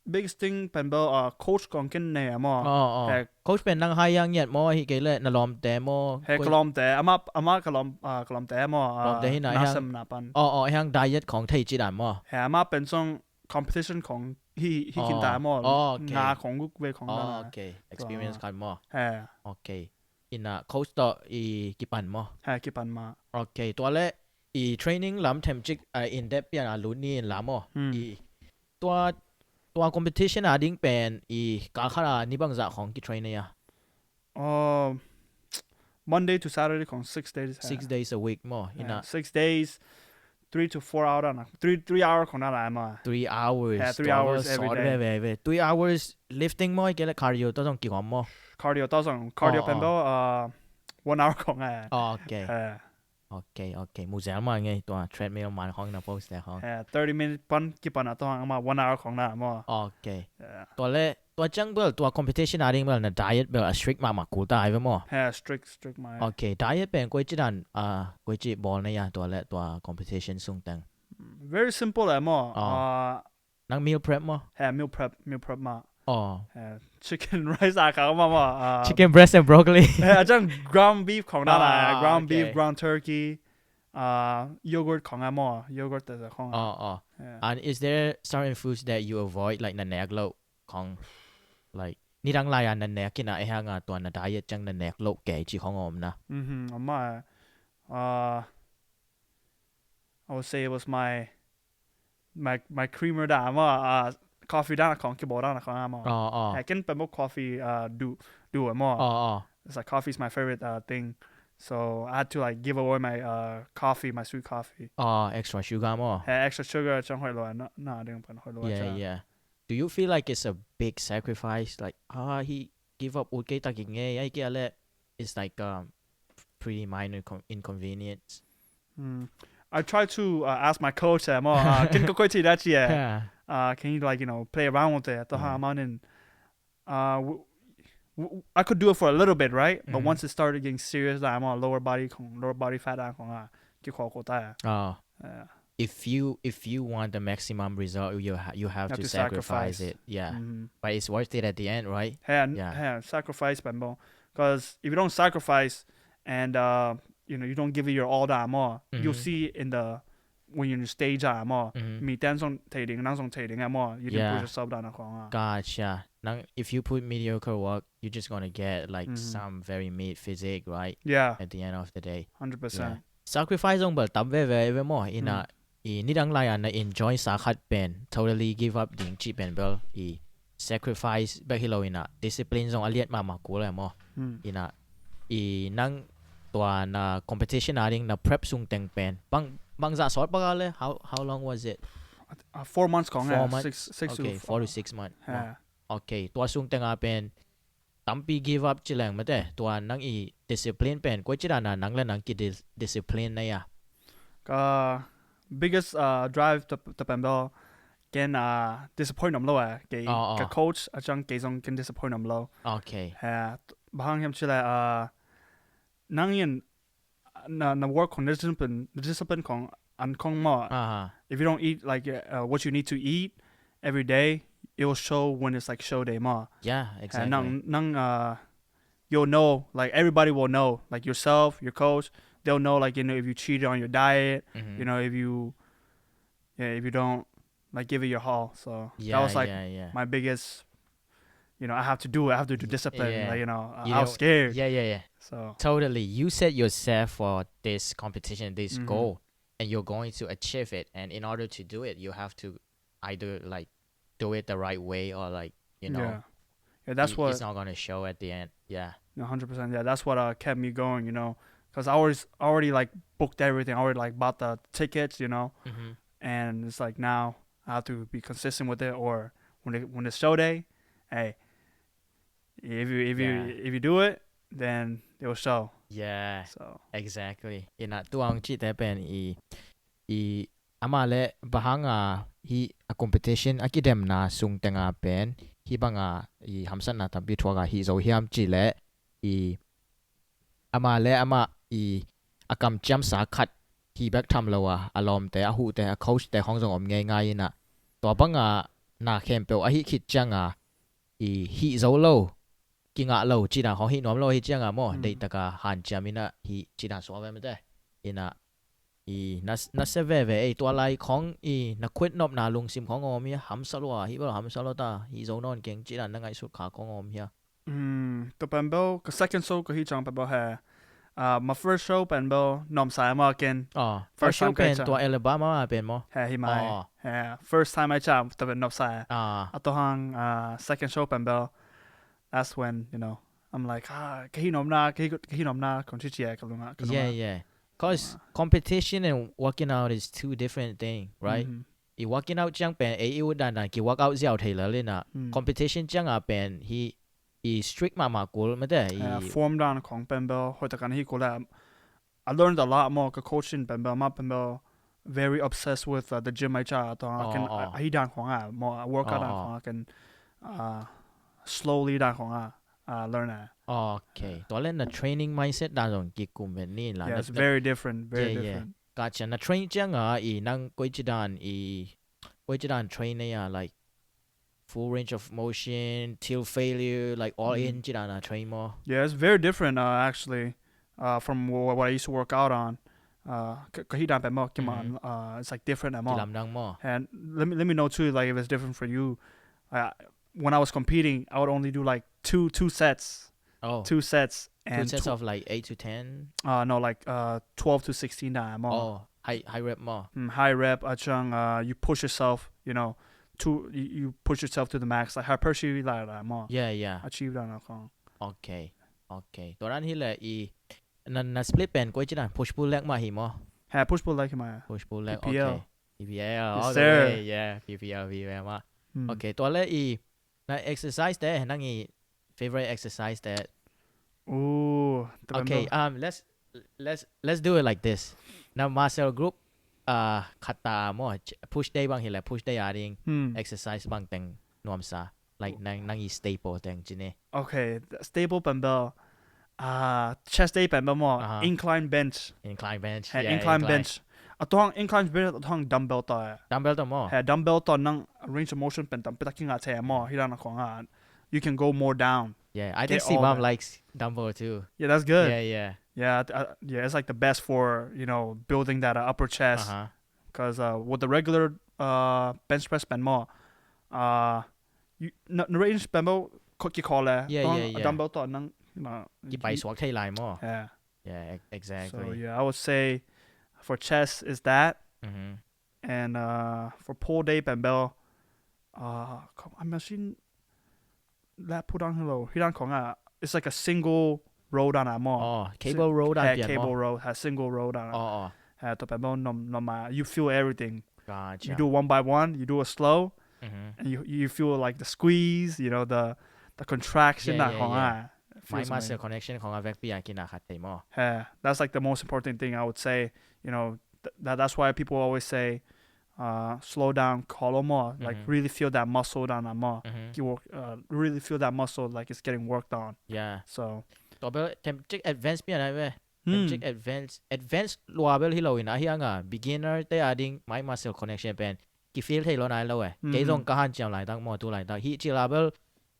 biggest thing pen bel, uh, coach kong ken nei a maw. Oh, oh. He, coach pen nang hai yang ngiat maw, hi kei le na lawmte maw. He, ka lawmte, ama, ama ka lawm, uh, ka lawmte maw, uh, lawmte hi na, na sem na pan. Oh, oh, hiang diet khong thei ci dan maw. He, ama pen song competition khong hi, hi kin ta maw. Oh, okay. Nga khong guk ve khong. Oh, okay. Experience khat maw. He. Okay. Ina coach tawh i kipan maw. He, kipan ma. Okay, tua le i training lam themcik, uh, in depth pian a lut ni in la maw. Hmm. I tua, tua competition a ding pen i kal khat a ni bangzah khong ki train a ia. Oh, Monday to Saturday khong six days. Six days a week maw. Ina six days, three to four hour na. Three, three hour khong na la maw. Three hours. Yeah, three hours every day. Three hours lifting maw, kei le cardio tawh zong ki om maw. Cardio tawh zong, cardio pen bel, uh, one hour khong eh. Oh, okay. Okay, okay. Mu zel ma ngei tua treadmill man khong na post le khong. Yeah, thirty minute pan kipan a tua hang ama one hour khong na maw. Okay. Yeah. Tua le Tua ciang bel, tua competition a ding bel na diet bel a strict mahmah kul ta ai ve maw? He, strict, strict mai. Okay, diet pen koi ci dan, ah, koi ci bawl na ia tua le tua competition sung teng. Very simple eh maw. Ah. Ah, Nang meal prep maw? He, meal prep, meal prep mah. Oh. He, chicken rice a ka ma maw. Ah, Chicken breast and broccoli. He, a ciang ground beef khong dan Ah, a, ground beef, okay. Ground turkey. Ah, yogurt khong a maw, yogurt te khong a. Oh, oh. He. And is there certain foods that you avoid, like na nek lo khong, like nidang lai a na nek ina e hang a tua na diet ciang na nek lo kei ci khong om na? Mhm, om mai. Uh, I would say it was my my my creamer da maw. Uh, coffee da khong kibo da khong maw. Oh, oh. I can pemo coffee uh do do maw. Oh, oh. It's like coffee is my favorite uh thing. So I had to like give away my uh coffee, my sweet coffee. Oh, extra sugar maw? He, extra sugar ciang hoih lo na na ding pan hoih lo. Yeah, yeah. Do you feel like it's a big sacrifice? Like, ah, he give up ut kei taking eh, ai kia le, it's like um pretty minor con- inconvenience. Hmm. I try to uh, ask my coach eh maw. Uh, kin ko koi ci da ci eh. Yeah. Uh, can you like, you know, play around with it? To ha Mm. man in. Uh, w- w- I could do it for a little bit, right? But Mhm. Once it started getting serious, da maw, lower body khong, lower body fat da khong a ki kho ko ta. Oh. Yeah. If you if you want the maximum result, you ha- you have, Have to, to sacrifice, sacrifice. It. Yeah. Mhm. But it's worth it at the end, right? He, Yeah. He, sacrifice pen bo. Because if you don't sacrifice and uh, you know, you don't give it your all da maw, you'll Mhm. see it in the when you're in the stage da maw. Mhm. Mi ten song thei ding, nang song thei ding a maw. You didn't Yeah. Push yourself down a khong a. Gotcha. Nang if you put mediocre work, you're just gonna get like Mhm. Some very mid physique, right? Yeah, At the end of the day. hundred Yeah. percent. Sacrifice zong bel tam veve ve maw, ina Mm. i nidang lai a na enjoy sa khat pen totally give up ding ci pen bel i sacrifice bek hi lo, ina discipline zong a liat mahmah kul e maw. Mm. Ina i nang tua na competition a ding na prep sung teng pen bang bang za sawt bak a le, how how long was it? Uh, four months kong Four eh. Months? Six six Okay, to four to six months. Yeah. Okay, tua sung teng a pen tampi give up ci leng mate, tua nang i discipline pen koi ci dan a nang le nang ki dis- discipline na ia? Ka biggest uh, drive to to pen bel ken uh, disappoint om lo eh. Kei Oh, oh. Ka coach a ciang kei zong ken disappoint om lo. Okay. He, bang hang hiam ci le uh, nang in na na work khong discipline, discipline khong an khong maw. Aha. If you don't eat like uh, what you need to eat every day, it will show when it's like show day maw. Yeah, He, exactly. Nang nang uh, you'll know, like everybody will know, like yourself, your coach, they'll know, like, you know, if you cheated on your diet, Mhm. you know, if you yeah, if you don't like give it your all. So Yeah, that was like yeah, yeah. My biggest, you know, I have to do it. I have to do discipline. Yeah. Like, you know, I, You I was know, scared. Yeah, yeah, yeah. So Totally. You set yourself for this competition, this Mhm. Goal, and you're going to achieve it. And in order to do it, you have to either like do it the right way or like, you know, yeah, yeah, that's it- what it's not gonna show at the end. Yeah. No, hundred percent. Yeah, that's what uh, kept me going. You know, because I always already like booked everything. I already like bought the tickets. You know, Mm-hmm. And it's like now I have to be consistent with it, or when it, when it's show day, hey, if you if you Yeah. if you do it, then it will show. Yeah. So Exactly. Ina tuang ci te pen i i ama le bahanga hi a competition a kidemna sung tenga pen hi banga i hamsatna tampi thuaka hi zo hiam ci le i ama le ama i a kamciamsa khat hi bek tham lo a, a lawmte, a huhte, a coach te hong zong om ngei ngai ina tua banga na khempeuh a hi khit cianga i hi zo lo, kingah lo cina hong hi nuam lo hi cianga maw, Mm. deihtaka hanciam ina hi cina suak ve mate. Ina i na, na se veve ei tua lai khong i na khuit nopna lungsim khong om hi hamsa lua hi bel hamsa lo ta hi zo nawn keng cina na ngaihsut kha khong om hi a. Mm, to pembel ka second show ka hi chang pembel he. Uh, my first show pembel nom sai ma ken. Oh, First first show time ka pen cha. Tua Alabama ma pen mo. He hi mai. Oh. He first time I cha to ben nom sai. Ah. Atohang uh, second show pembel. That's when, you know, I'm like, ah, ka hi nom na, ka hi, ka hi nom na, kong chi chia ka lunga. Ka Yeah, lunga. Yeah. Cause competition and working out is two different thing, right? Mhm. I working out ciang pen ei i u dan dan ki workout ziau thei lel ina. Hmm. Competition cianga pen hi i strict mahmah kul mate i. Uh, form dan khong pembel hoi ta kan hi kul a. I learned a lot more ka coaching pembel ma pembel very obsessed with uh, the gym I cha to Oh, kan oh. I dan khong a mo workout Oh, dan oh. Khong a kan uh, slowly dan khong a, uh, learn a. Okay. Tua le na training mindset dan zong kikum vet ni la. Yeah, it's very different, very different. Gotcha. Na train ciang a i nang koi ci dan i koi ci dan train a, like full range of motion till failure, like all in ci dan a train maw? Yeah, it's very different, uh, actually, uh, from what, what I used to work out on. Uh, ka hih dan pen maw, kiman, uh, it's like different maw. Kilamdang maw? And let me let me know too, like if it's different for you. Uh, when I was competing, I would only do like two two sets. Oh. Two sets and two sets of like eight to ten. Uh, no, like uh, twelve to sixteen dan maw. Oh, high high rep maw. Mm, high rep, a ciang, uh, you push yourself, you know, to you, you push yourself to the max, like hypertrophy dan maw. Yeah, yeah. Achieve dan khong. Okay, okay. Tua dan hi le i na na split pen koi ci dan push pull leg mah hi maw? Ha, push pull leg hi mah. Push pull leg. P P L. Okay. P P L. Yes, sir. Yeah, P P L, P P L mah. Hmm. Okay, tua le i na exercise te, nang i favorite exercise te. Ooh. Okay, um, let's let's let's do it like this. Na muscle group uh khat ta maw, push day bang hi le, push day a ding exercise bang teng nuamsa, like nang nang i staple teng ci ni. Okay, staple pen bel uh, chest day pen bel maw, incline bench. Incline bench. Hey, yeah, incline bench. A tua hang incline bench, a tua hang dumbbell tawh. Dumbbell tawh maw? Hey, dumbbell tawh nang range of motion pen tampi tak kingah thei maw. Hih dan khong a, you can go more down. Yeah, I think Simam likes dumbbell too. Yeah, that's good. Yeah, yeah. Yeah, uh, yeah, it's like the best for, you know, building that uh, upper chest. Uh-huh. Because uh, with the regular uh, bench press pen maw, uh, you, na, na range pen bel kikhawl le. Yeah, yeah, yeah. Dumbbell tawh nang, uh, kipai suak thei lai maw? Yeah. Yeah, exactly. So yeah, I would say for chest is that, and uh, for pull day pen bel, uh, I machine lat pull down hello. Hih dan khong a, it's like a single row dan a maw. Oh, cable row dan pian maw? Cable row, ha, single row dan a. Oh, oh. Ha, tua pen bel nuam nuam a, you feel everything. Gotcha. You do one by one, you do a slow, and you you feel like the squeeze, you know, the the contraction dan khong a. My muscle connection khong a vekpi a kina khat thei maw? Yeah, that's like the most important thing I would say. You know, th- that that's why people always say, uh, slow down, khawl maw, like really feel that muscle dan a maw. Ki work, uh, really feel that muscle like it's getting worked on. Yeah. So tua bel tem cik advance pian a ve. Tem cik advance, advance lua bel hi lo in a, hi anga beginner te a ding my muscle connection pen ki feel thei lo nai lo e. Kei zong ka hanciam laitak maw, tu laitak hih cil a bel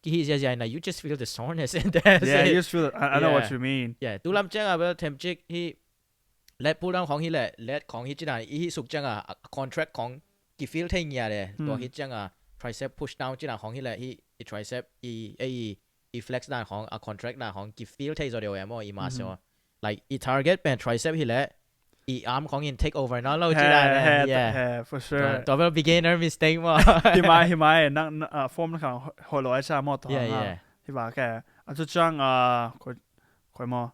ki hih ziazia in a, you just feel the soreness and that's it. Yeah, you just feel it. I, I know what you mean. Yeah, tu lam ciang a bel tem cik hih lat pull down khong hi le, lat khong hi ci dan i hih suk ciang a, a contract khong ki feel thei ngiat e. Tua hih ciang a tricep push down ci dan khong hi le, hih i tricep i, i, i flex dan khong, a contract dan khong ki feel thei zaw deuh e maw, i muscle. Like i target pen tricep hi le, i arm khong in take over nawn lo ci dan e. Yeah, for sure. Tua bel beginner mistake maw? Hi mai, hi mai, nang form nang khang hoih lo ai sa maw tua. Yeah, yeah. Hi ba ke. A tu ciang a koi koi maw?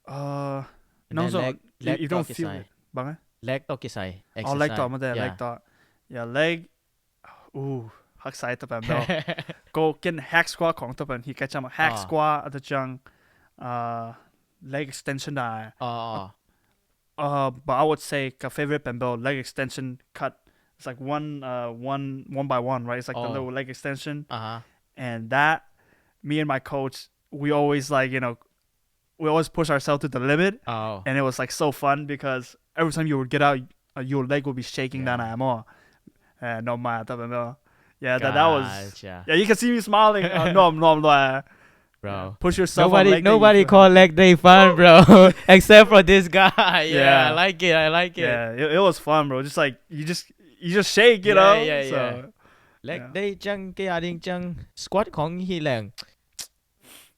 Uh, nang zong, you don't feel it. Bang e? Leg tawh kisai. Oh, leg tawh maw te, leg tawh. Yeah, leg. Uh, haksa tua pen bel. Ko ken hack squat khong tua pen hi ka cam, hack squat a tua ciang, uh, leg extension dan e. Oh. Uh, but I would say ka favorite pen bel leg extension cut. It's like one, uh, one, one by one, right? It's like the little leg extension. Uh-huh. And that, me and my coach, we always, like, you know, we always push ourselves to the limit. Oh. And it was like so fun because every time you would get out, uh, your leg would be shaking dan a maw. Uh, no matter, no. Yeah, that, that was. Yeah, you can see me smiling. Uh, no, no, no. Bro. Push yourself. Nobody, nobody call leg day fun, bro. Except for this guy. Yeah, I like it. I like it. Yeah, it, it was fun, bro. Just like you just you just shake, you know. Yeah, yeah. Leg day ciang, kei a ding ciang squat khong hi leng.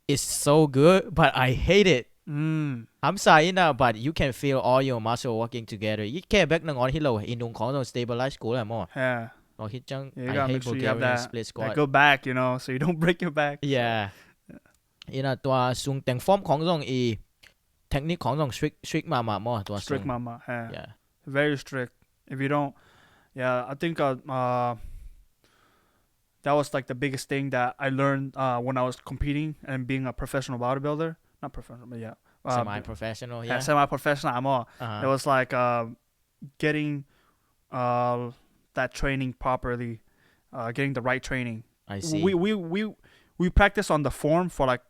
It's so good, but I hate it. Hamsa ina, but you can feel all your muscle working together. I ke bek nangawn hi lo, i nung khong zong stabilize kul e maw. Yeah. Tua hi ciang, I hate Bulgarian split squat. Go back, you know, so you don't break your back. Yeah. Ina tua sung teng form khong zong i technique khong zong strict, strict mahmah maw, tua sung. Strict mahmah, yeah. Very strict. If you don't, yeah, I think uh, uh that was like the biggest thing that I learned uh when I was competing and being a professional bodybuilder. Not professional, but yeah. Uh, semi-professional, yeah. Semi-professional, I'm all. Uh-huh. It was like uh, getting uh that training properly, uh, getting the right training. I see. We we we we practice on the form for like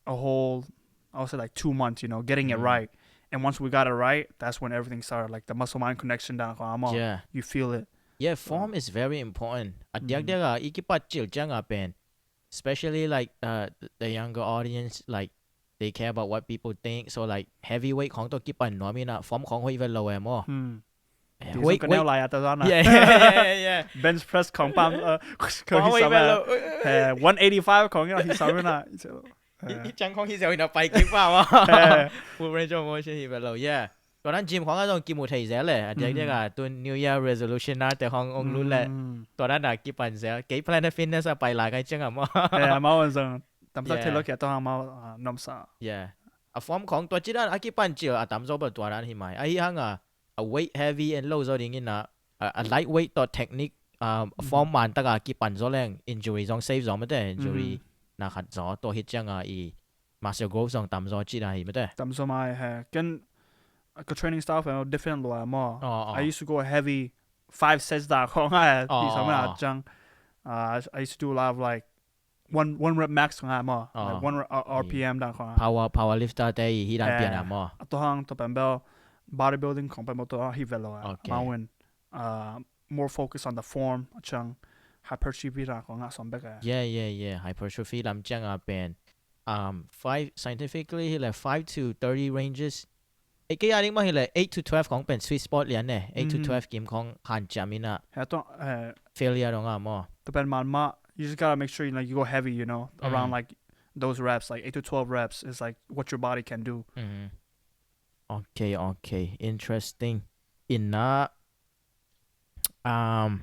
a whole, I would say, like, two months, you know, getting it right. And once we got it right, that's when everything started. Like the muscle mind connection down, yeah, you feel it. Yeah, form is very important. A diakdiak a i kipat cil ciang a pen, especially like uh, the younger audience, like they care about what people think. So like heavyweight khong tawh kipan nuam in a form khong hoih vet lo e maw. Hmm. Eh, weight, weight. Yeah, yeah, yeah, yeah. Bench press khong pam, uh, khong hoih vet lo. Eh, one eighty-five khong hi sam in a. I, i ciang khong hi ziau in a pai kik pa maw. Full range of motion hi vet lo, yeah. Tua dan gym khong a zong kimu thei zel e. A diakdiak a tun New Year resolution na te khong ong lut le. Tua dan a kipan zel. Kei Planet Fitness a pai lai kai ciang a maw. Eh, amau zong tamsak thei lo kia tua hang amau, ah, nuamsa. Yeah. A form khong tua ci dan a kipan cil a tamzaw bel tua dan hi mai. Ahi hang a, a weight heavy and lo zaw ding in a, a, a lightweight tawh technique, um, form man tak a kipan zaw leng injury zong save zaw mate, injury na khat zaw. Tua hi ciang a i muscle growth zong tamzaw ci dan hi mate. Tamzaw mai he. Ken ka training style pen different lua maw. I used to go heavy five sets da khong a, hi sam a ciang. Uh, I, I used to do a lot of like one one rep max khong a maw. Like one re- uh, R P M da khong a. Power, power lifter te hi dan pian a maw. A tua hang tua pen bel bodybuilding khong pen maw tua hi vet lo a. Okay. Amau in, uh, more focus on the form a ciang hypertrophy da khong a som bek a. Yeah, yeah, yeah. Hypertrophy lam ciang a pen, um, five, scientifically hi le five to thirty ranges. Eh, kei a ding mah hi le eight to twelve khong pen sweet spot lian ne. Eight to twelve kim khong hanciam in a. He tua, eh, failure dong a maw. Tua pen man mah, you just gotta make sure, you know, you go heavy, you know, around like those reps, like eight to twelve reps is like what your body can do. Okay, okay. Interesting. In a, um,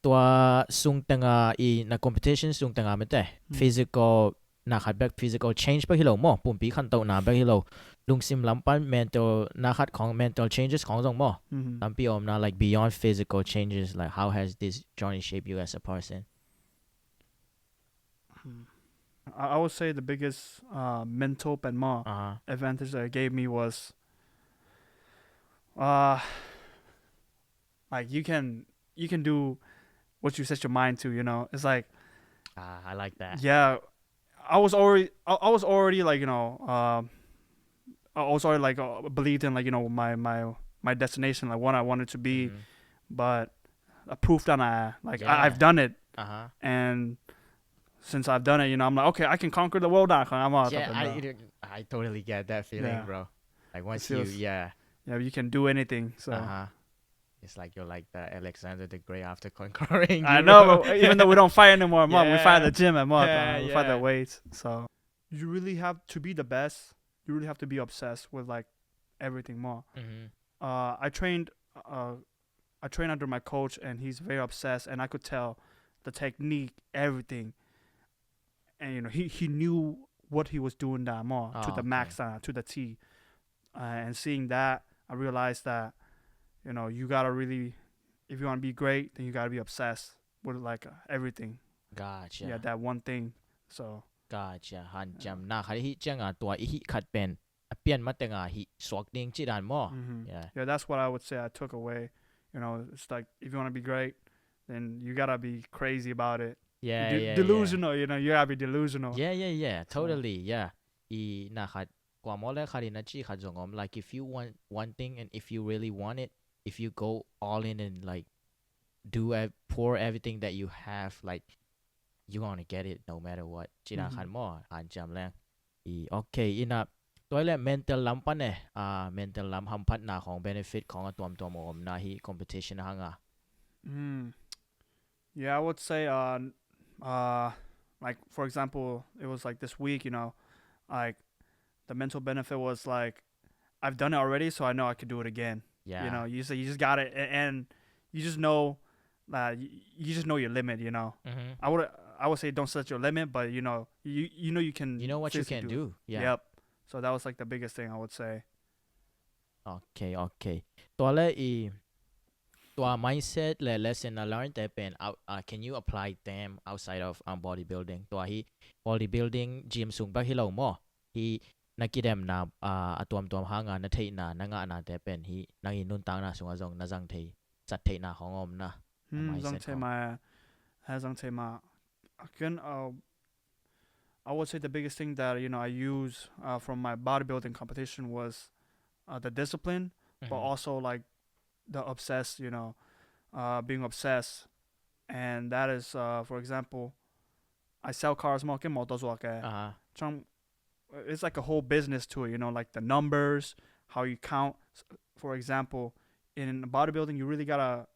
tua sung teng a i na competition sung teng a mate. Physical na khat bek, physical change bek hi lo maw. Pumpi khantohna bek hi lo. Lungsim lam pan mental na khat khong, mental changes khong zong maw. Tampi om na, like, beyond physical changes, like, how has this journey shaped you as a person? I, I would say the biggest, uh, mental pen maw advantage that it gave me was, uh, like, you can you can do what you set your mind to, you know. It's like, ah, I like that. Yeah, I was already I, I was already, like, you know, um, I was already, like, uh, believed in, like, you know, my my my destination, like what I wanted to be, but a proof that I like I, I've done it, and since I've done it, you know, I'm like, okay, I can conquer the world now. I'm all, yeah, I, I totally get that feeling, bro. Like once you, yeah, yeah, you can do anything. So it's like you're like the Alexander the Great after conquering. I know, but even though we don't fight anymore, we fight at the gym and more. Yeah, we fight the weights. So you really have to be the best. You really have to be obsessed with, like, everything more. Uh, I trained. Uh, I trained under my coach, and he's very obsessed. And I could tell the technique, everything. And you know, he he knew what he was doing that more to the max, uh, to the T. Uh, and seeing that, I realized that, you know, you gotta really, if you wanna be great, then you gotta be obsessed with, like, uh, everything. Gotcha. Yeah, that one thing. So. Gotcha. Hanciam na khat i hih ciang a tua i hih khat pen a pian mateng a hih suak ding ci dan maw. Yeah. Yeah, that's what I would say I took away. You know, it's like, if you wanna be great, then you gotta be crazy about it. Yeah, yeah, delusional. You know, you gotta be delusional. Yeah, yeah, yeah. Totally. Yeah. I na khat, kua maw le khat in a ci khat zong om. Like, if you want one thing and if you really want it, if you go all in and, like, do ev- pour everything that you have, like, you gonna get it no matter what. Ci na khat maw, hanciam leng. I, okay, in a, tua le mental lam pan e, ah, mental lam hamphatna khong benefit khong a tuamtuam om na hi competition hang a. Yeah, I would say, uh, uh, like, for example, it was like this week, you know, like, the mental benefit was like, I've done it already, so I know I could do it again. Yeah. You know, you say you just got it, and, and you just know, uh, you, you just know your limit. You know, I would I would say don't set your limit, but you know, you you know you can. You know what you can do. Yeah. Yep. So that was, like, the biggest thing I would say. Okay, okay. Tua le i tua mindset le lesson a learn te pen out, uh, can you apply them outside of, um, bodybuilding? Tua hi bodybuilding gym sung bek hi lo maw. Hi na kidemna, uh, a tuamtuam hang a na theihna, na ngahna te pen hi nang i nuntakna sung a zong na zang thei, zat theihna khong om na. Hmm, zang thei ma, ha zang thei ma. Again, uh, I would say the biggest thing that, you know, I use, uh, from my bodybuilding competition was, uh, the discipline, but also, like, the obsessed, you know, uh, being obsessed. And that is, uh, for example, I sell cars, maw, ken mawtaw zuak e. Aha. Ciang, it's like a whole business to it, you know, like the numbers, how you count. S-, for example, in bodybuilding, you really gotta,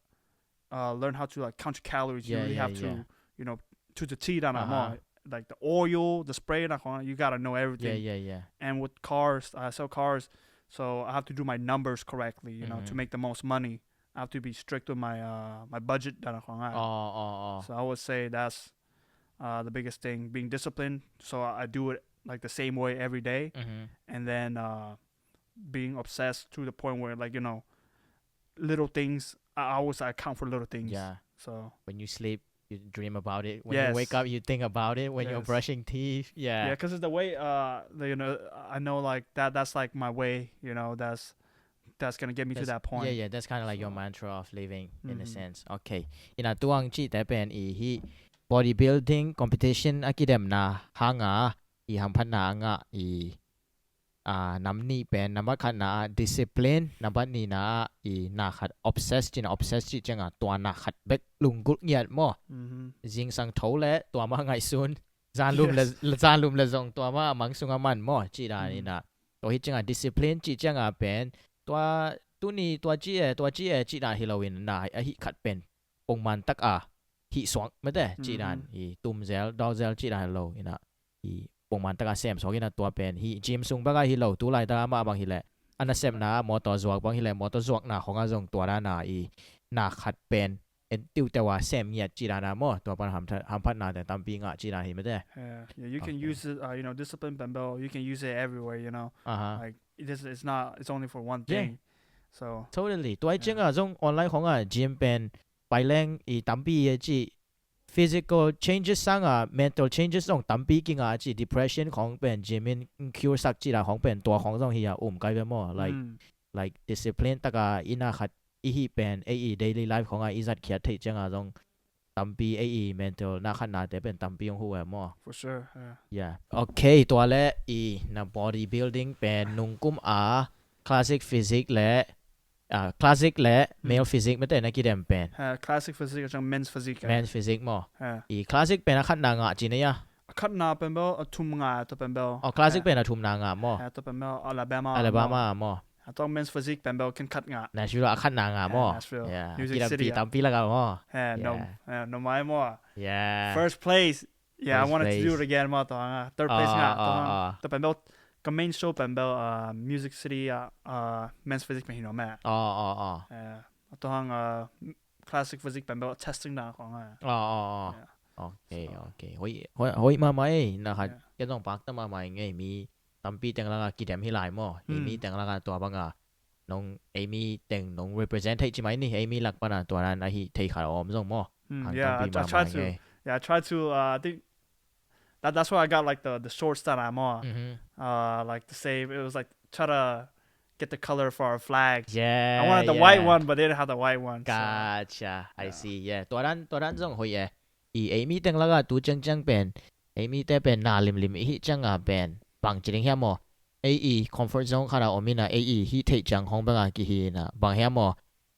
uh, learn how to, like, count your calories. You Yeah, really yeah, have to, yeah. you know, to the T down, Uh-huh. Like the oil, the spray, you gotta know Yeah, everything. yeah, yeah. And with cars, I sell cars, so I have to do my numbers correctly, you know, to Mhm. make the most money. I have to be strict with my, uh, my budget, dan a khong a. Oh, oh, oh. So I would say that's, uh, the biggest thing, being disciplined. So I I do it, like, the same way every day, Mhm. and then, uh, being obsessed to the point where, like, you know, little things. I always account for little things. Yeah. So When you sleep, you dream about it. When you wake Yes. up, you think about it. When you're Yes. brushing teeth, yeah. Yeah, because it's the way, uh, the, you know, I know, like, that. That's, like, my way. You know, that's that's gonna get me to That's- that point. Yeah, yeah. That's kind of like your So mantra of living in a Mhm. sense. Okay. Ina tuang cihte pen i hi bodybuilding competition a kidemna hanga i hamphatna anga i a namni pen nambat khatna ah discipline, nambat nina ah i na khat obsess cina, obsess cih cianga tua na khat bek lunggulh ngiat maw. Mhm. Zingsang tho le tua mah ngaihsun, zanlum le zanlum le zong tua mah a mang sunga man maw cih dan ina. Tua hi cianga discipline cih cianga pen tua tuni tua ci e, tua ci e cih dan hi loin na a hi khat pen pongman taka hi suak mate cih dan, i tumzel dawzel cih dan hi lo ina, i pongman taka sem suak ina tua pen hi gym sung baka hi lo, tu laitaka mah bang hileh a nasepna mawtaw zuak bang hileh mawtaw zuakna khonga zong tua dana i na khat pen en tiuteu a sem ngiat cih dana maw, tua pan hamphatna te tampi ngah cih dan hi mate. Yeah, yeah, you can use it, uh, you know, discipline pen bel, you can use it everywhere, you know. Aha. Like, it is, it's not, it's only for one Yeah. thing. So Totally. Tua hi cianga zong online khonga gym pen paileng i tampi a ci, physical changes sanga mental changes zong tampi kinga ci, depression khong pen gym in cure sak ci la khong pen tua khong zong hi a um kai ve maw. Like, mm, like discipline taka ina khat i hi pen ei i daily life khonga i zat khiat theih cianga zong tampi ei i mental na khatna te pen tampi hong hu e maw. For sure. Yeah. Yeah. Okay, tua le i na bodybuilding pen nungkum a classic physique le, ah, classic le male physique mate na kidem pen. Ha, classic physique, ciang men's physique. Men's physique maw. Ha. I classic pen a khatna ngah ci na ya. A khatna pen bel a thum ngah, tua pen bel. Oh, classic pen a thumna ngah maw. Ha, tua pen bel Alabama. Alabama maw. Ha, tua men's physique pen bel ken khat ngah. Nashville a khatna ngah Ha, maw. Nashville. Yeah. Music Kidam City pi ah. Tampi laka maw. Ha, no, Yeah. Ha, no mai maw. Yeah. First place. Yeah, I First wanted to do place. It again maw, tua nga. Third place nga. Ah, ah, ah. Tua pen bel ka main show pen bel, uh, Music City, uh, uh, men's physique pen hi no ma. Oh, oh, oh. Yeah. Tua hang, uh, classic physique pen bel testing na khong a. Oh, oh, oh. Yeah. Okay, So okay. Hoi, hoi, hoi mama ei, na khat. Yeah. Ken zong pakta mama ei ngei, mi tampi teng laka kidem hi lai maw. Ei mi Hmm. teng laka tua banga nong, ei mi teng nong represent thei ci mai ni, ei mi lak pana tua nan ahi thei khat a om zong maw. Hmm, Hang yeah, I, tampi I mama try to. ngei. Yeah, I try to. Uh, I think that that's why I got, like, the the shorts that I'm on. Mhm. Uh, like, to save. It was like try to get the color for our flags. Yeah. I wanted the Yeah. white one, but they didn't have the white one. So. Gotcha. I Yeah. see. Yeah. Tua dan, tua dan zong hoi eh. I ei mi teng laka tu ciangciang pen, ei mi te pen na limlim i hi cianga pen bang ci ding hiam maw. Ei i comfort zone khat a om ina, ei i hi thei ciang hong banga kihi ina bang hiam maw.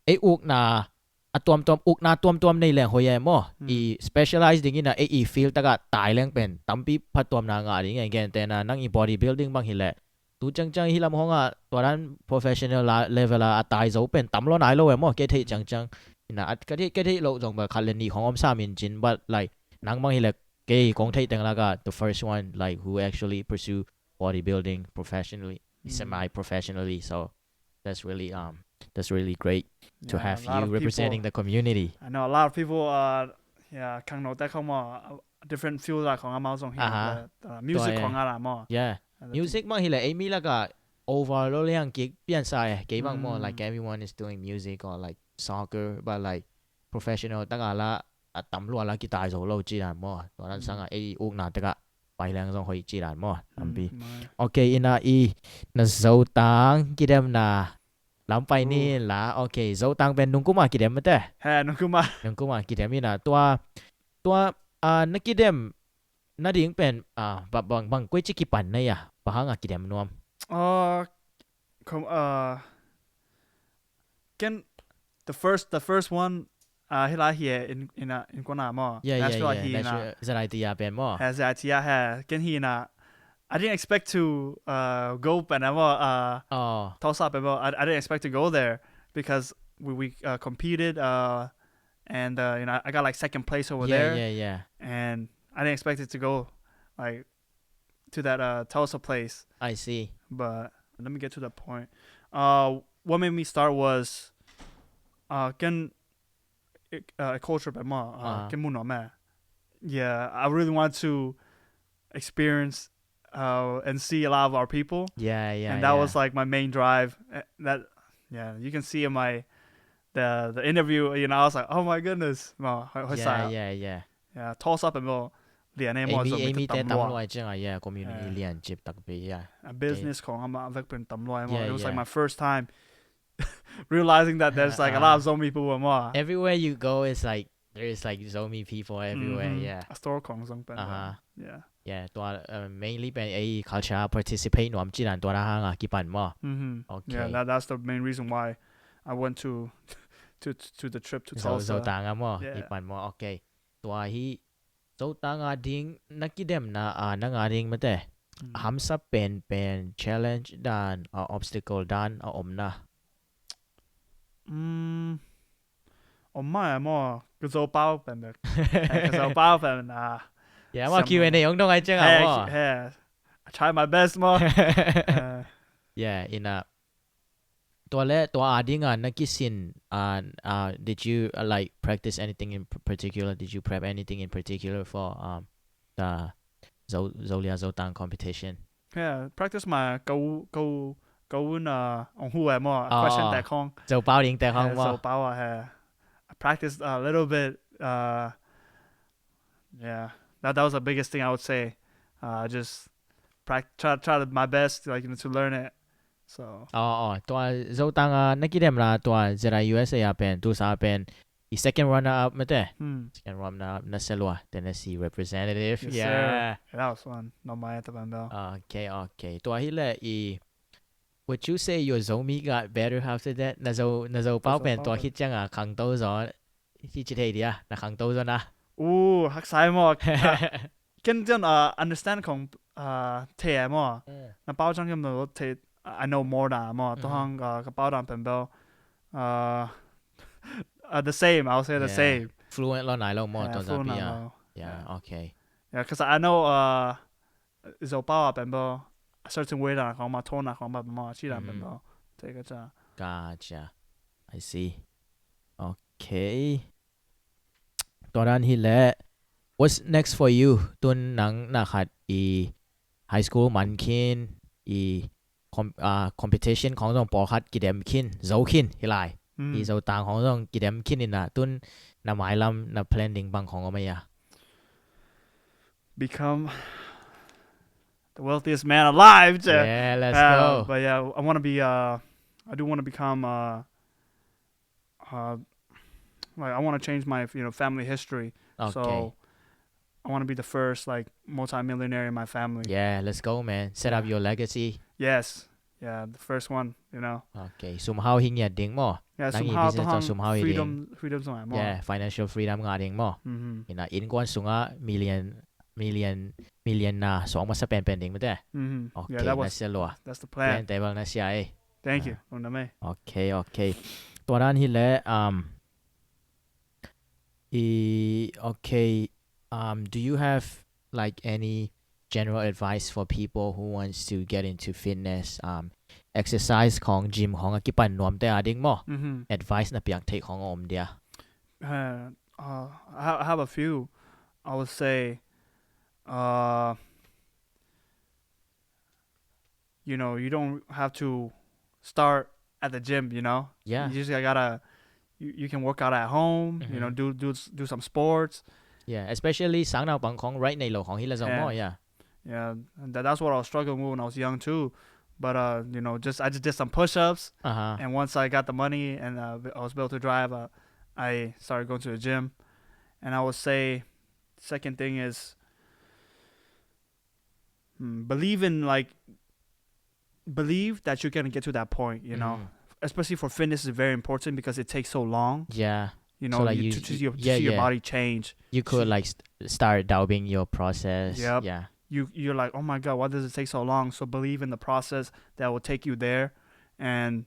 Ei ukna a tuamtuam, ukna tuamtuam nei leng hoi eh maw. Hmm. I specialize ding ina ei i field taka tai leng pen tampi phattuamna ngah ding e. Gentehna nang i bodybuilding bang hileh tu ciangciang hi lam hong a tua dan professional la-, level a a tai zo pen tam lo nai lo e maw. Kei theih ciangciang ina at ka theih, kei theih lo zong bel khat le nih hong om sam in cin, but, like, nang bang hileh kei kong theih teng laka the first one, like, who actually pursue bodybuilding professionally, Mm. semi-professionally. So that's really, um, that's really great to Yeah, have a lot you of representing people. The community. I know a lot of people. Uh, yeah, kang no te kong maw, uh, different field la khong amau zong hi. Aha. But, uh, music Tua e. Khong a la maw. Yeah. And the Music bang hileh ei mi laka overall lo liang kik pian sa eh. Kei bang maw, Mm. like, everyone is doing music or, like, soccer, but, like, professional taka la a tam lua la kitai zo lo ci dan maw. Tua dan Mm. sanga ei ukna taka pai leng zong hoi ci dan maw. Tampi. Mm, mai. Okay, ina i na Zotang kidemna lam pai Uh. ni la. Okay, Zotang pen nungkuma kidem mate. Ha, nungkuma. Nungkuma kidem ina tua, tua Ah, na kidem nading pen, ah, ba-, bang, bang koi ci kipan na ya, bang hang a kidem nuam? Uh, com- uh, can the first the first one uh hila here in in uh, in Kona mo. Yeah, yeah, Nashville yeah. Hi na. Nashville, Zalai Tia pen mo. Has that yeah ha. Can hi na. I didn't expect to uh go pen mo uh Oh. Tulsa pen mo. I, I didn't expect to go there because we we uh, competed uh and uh you know I got like second place over Yeah, there yeah, yeah. And I didn't expect it to go like to that uh Tulsa place. I see. But let me get to that point. Uh, what made me start was uh can uh, culture pen mo uh, Uh-huh. Can mun nuam e. Yeah, I really want to experience uh and see a lot of our people. Yeah, yeah. And that Yeah. was like my main drive. Uh, That yeah, you can see in my the the interview. You know, I was like, oh my goodness, mo, hoi- hoi Yeah, sa. Yeah, yeah. Yeah, Tulsa pen mo. Lian e mo Amy, Zomi Amy te tam lua. Tam lua ciang a, yeah, community Yeah. Lian cip tak pi, yeah. A business kong ama vek pen tam lua e mo. Yeah, It was like yeah. my first time realizing that there's like a lot of Zomi people mo. Everywhere you go, it's like, there's like Zomi people everywhere, Mhm. Yeah. A store kong zong pen. Uh-huh. Yeah. Yeah, tua uh, mainly pen a culture participate nuam ci dan tua na hang a kipan mo. Mm-hmm. Okay. Yeah, that, that's the main reason why I went to to to the trip to Zo, Tulsa. Zotang a mo, Yeah. Kipan mo. Okay. Tua hi Zotang a ding na kidem na a na nga ding mate. Mm. Hamsa pen pen challenge dan a obstacle dan a om na. Mm. Om mai mo. Ka Zo pau pen bek. Ka Zo pau pen ah. Yeah, mo Q and A ong dong ai ciang a mo. Hey, I try my best mo. Uh, Yeah, in a tua le tua a ding a na kisin uh, uh, did you uh, like practice anything in p- particular? Did you prep anything in particular for um the Zo Zolia Zotang competition? Yeah, practice my go go go in uh on who am I? Question Oh. Tek Hong. Zo pau ding Tek Hong Yeah, mo. Zo pau uh, I practiced a little bit. Uh, yeah, that that was the biggest thing I would say. Uh, just practice, try try my best, like you know, to learn it. So Oh, oh, tua Zotang a na kidem la tua Zera U S A a pen, Tulsa a pen i second runner up mate. hmm. Second runner up na selua Tennessee representative. Yes, Yeah. Sir. That was fun. Not my at the band though. Okay, okay. Tua hi le i, would you say your Zomi got better after that? Na Zo na Zo pau pen tua khit ciang a khangto zo. Hi ci thei dia na khangto zo na. Ooh, hak sai mo. Ken jon uh, understand kong uh, te mo. Na pau chang kem no te I know more da mo. To hang uh, ka pau dan pen bel. Uh, uh, the same. I'll say the Yeah. Same. Fluent lo nai lo mo Yeah, to fluent zapi na ya. Lo. Yeah, okay. Yeah, because I know uh, Zo pau pen bel a certain way da kong ma tone na kong ma ma chi da pen Mm. Bel. Te ka cha. Gotcha. I see. Okay. Tua dan hi le, what's next for you? Tun nang na khat i high school man khin, i com uh, competition khong zong pawlkhat kidem khin, zo khin hi lai. Hmm. I Zotang khong zong kidem khin in a tun na mailam na plan ding bang khong om a ya. Become the wealthiest man alive. Che. Yeah, let's Uh, go. But yeah, I want to be. Uh, I do want to become. Uh, uh, like I want to change my you know family history. Okay. So I want to be the first like multimillionaire in my family. Yeah, let's go, man. Set up Yeah. Your legacy. Yes. Yeah, the first one. You know. Okay. Sumhau hi ngiat ding mo. Yeah. Nang i Somehow, business somehow tong sumhau hi ding. Freedom, freedom song mo. Yeah, financial freedom nga ding mo. Mm-hmm. Ina innkuan sunga million million million na song masa pen pen ding mate. Mm-hmm. Okay, Yeah, that na was sia lua. That's the Plan plan. table na sia eh. Thank Ah. You. Ong na me. Okay, okay. Tua dan hi le um i okay um do you have like any general advice for people who wants to get into fitness, um exercise khong gym khong a kipan nuam te a ding mo? Mm-hmm. Advice na piak thei khong om dia. Uh, uh, I ha- I have a few. I would say, uh, you know, you don't have to start at the gym. You know, Yeah. You just gotta. You, you can work out at home. You know, Mhm. do do s- do some sports. Yeah, especially sang nau pang khong right nei lo khong hi la zong Yeah. mo, yeah. Yeah, and that, that's what I was struggling with when I was young too. But uh, you know, just I just did some push-ups, Uh-huh. and once I got the money and uh, I was able to drive, uh, I started going to the gym. And I would say, Second thing is, hmm, believe in, like, believe that you can get to that point, you know. Mm. Especially for fitness, is very important because it takes so long. Yeah. You So, know, like, you, you- to, to you- your, to yeah, see your yeah. body change. You could So- like st- start doubting your process. Yep. Yeah. You you're like, oh my god, why does it take so long? So believe in the process that will take you there, and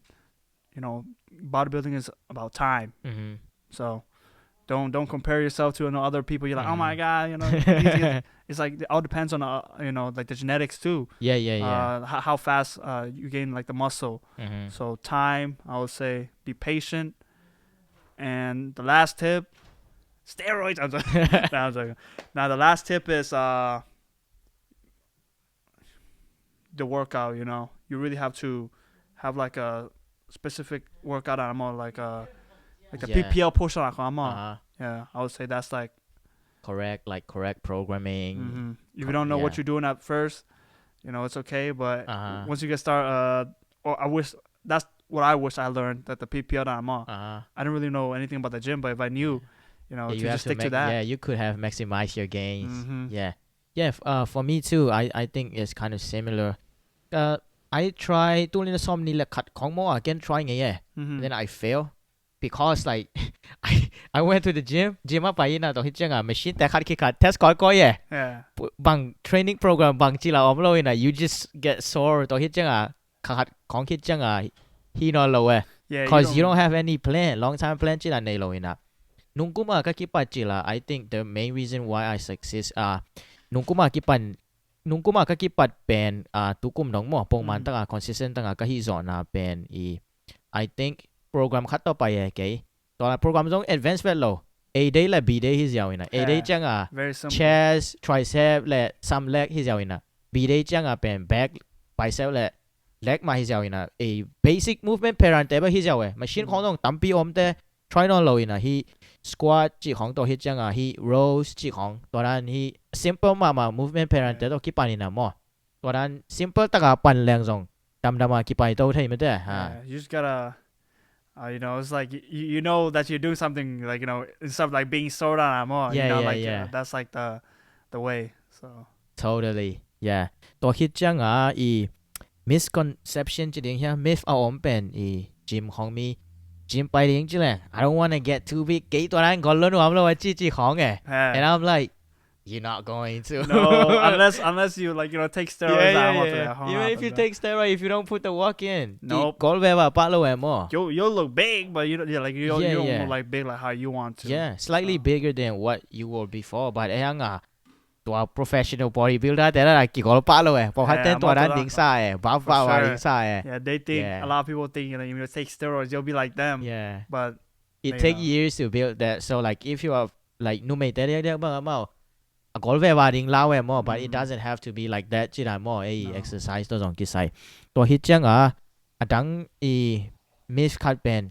you know, bodybuilding is about time. Mm-hmm. So don't don't compare yourself to, you know, other people. You're like, oh my Mhm. god, you know, these guys- it's like it all depends on, uh, you know, like, the genetics too. Yeah, yeah, yeah. Uh, how, how fast uh, you gain, like, the muscle. Mm-hmm. So time, I would say, be patient. And the last tip, steroids. I'm joking. No, I'm joking. Now the last tip is uh the workout. You know, you really have to have, like, a specific workout 啊嘛, like a like the Yeah. P P L portion 啊嘛. Uh-huh. Yeah, I would say that's, like, Correct, like, correct programming. Mhm. If you Co- don't know what yeah. you're doing at first, you know, it's okay. But Uh-huh. once you get started, uh, or I wish that's what I wish I learned, that the P P L 啊嘛. Uh-huh. I didn't really know anything about the gym, but if I knew, you know, Yeah, to you have just to stick make, to that. yeah, you could have maximized your gains. Mhm. Yeah. Yeah, f- uh, for me too, I, I think it's kind of similar. Uh, I try ตัวนี้นะ ซ้อมนี่แหละ ขัดของหมอ again try ไง yeah. Mhm. Then I fail because, like, I I went to the gym, gym มาไปนะ ตอนที่เจ้งอ่ะ machine แต่ขัดขี้ขัด test ก่อนก็ yeah. Yeah. บาง training program บางทีเราออมเรานะ you just get sore ตอนที่เจ้งอ่ะ ขัดของที่เจ้งอ่ะ he นอนเราเว้ย Yeah. because you don't have any plan, long time plan ที่เราในเรานะ nung kuma ka kipat cila, I think the main reason why I success, ah, nung kuma kipan, nung kuma ka kipat pen, ah, tu kum dong mo, pong man Mm. tanga, consistent tanga ka hi zona pen i, I think program khat to pa ye kei. To la program zong advance vet lo. A day la B day hi ziau ina. A day Yeah. chang a Very simple. chest, tricep le some leg hi ziau ina. B day chang a pen back, bicep le leg ma hi ziau ina. A basic movement pattern te ba hi ziau e. Machine Mm. khong dong tampi om te try non lo ina hi squat chi khong to hi chang a hi rows chi khong. To dan hi simple ma ma movement pattern te Yeah. to kipan ina mo. To dan simple taka pan leng zong dam dam a kipai to thei mete. Ha. Yeah, you just gotta, uh, you know, it's like you, you know that you're doing something, like, you know, instead of, like, being sore 啊嘛, you Yeah, know, yeah, like, yeah. Uh, that's, like, the the way. So Totally. Yeah. ตัวคิดจังอ่ะ อี misconception จะเรียกเฮีย myth เอาอมเป็น อี gym ของมี gym ไปเรียงจิแหละ I don't wanna get too big เกยตัวนั้นก่อนล้นหัวเราว่าจีจีของไง yeah. And I'm like, you're not going to. No, unless unless you, like, you know, take steroids Yeah, yeah, อ่ะ yeah. ว่าตัวของ Even if you take steroid, if you don't put the work in, Nope. กอลเวว่าปะเราเอมอ you'll you'll look big, but you don't, yeah, like, you don't, Yeah, you don't yeah. look, like, big like how you want to. Yeah, slightly So. Bigger than what you were before, but ไอ้ยังอ่ะ ตัว professional bodybuilder แต่ละกี่กอลปะเราเอ พอคัดเต้นตัวนั้น Yeah, ดิงซ่าเอ buff ว่า For sure. ดิงซ่าเอ Yeah, they think Yeah. a lot of people think, you know, you take steroids, you'll be like them. Yeah. But It May take not. years to build that. So like if you are like หนุ่มเตะเรียกเรียกบ้างเปล่า a gol ve va ding lau e mo, but it Mm. doesn't have to be like that จิได้ mo. Hey, No. Exercise ตัวสองกิจใส่ตัวฮิตจังอ่ะ อันดังอี myth คัดเป็น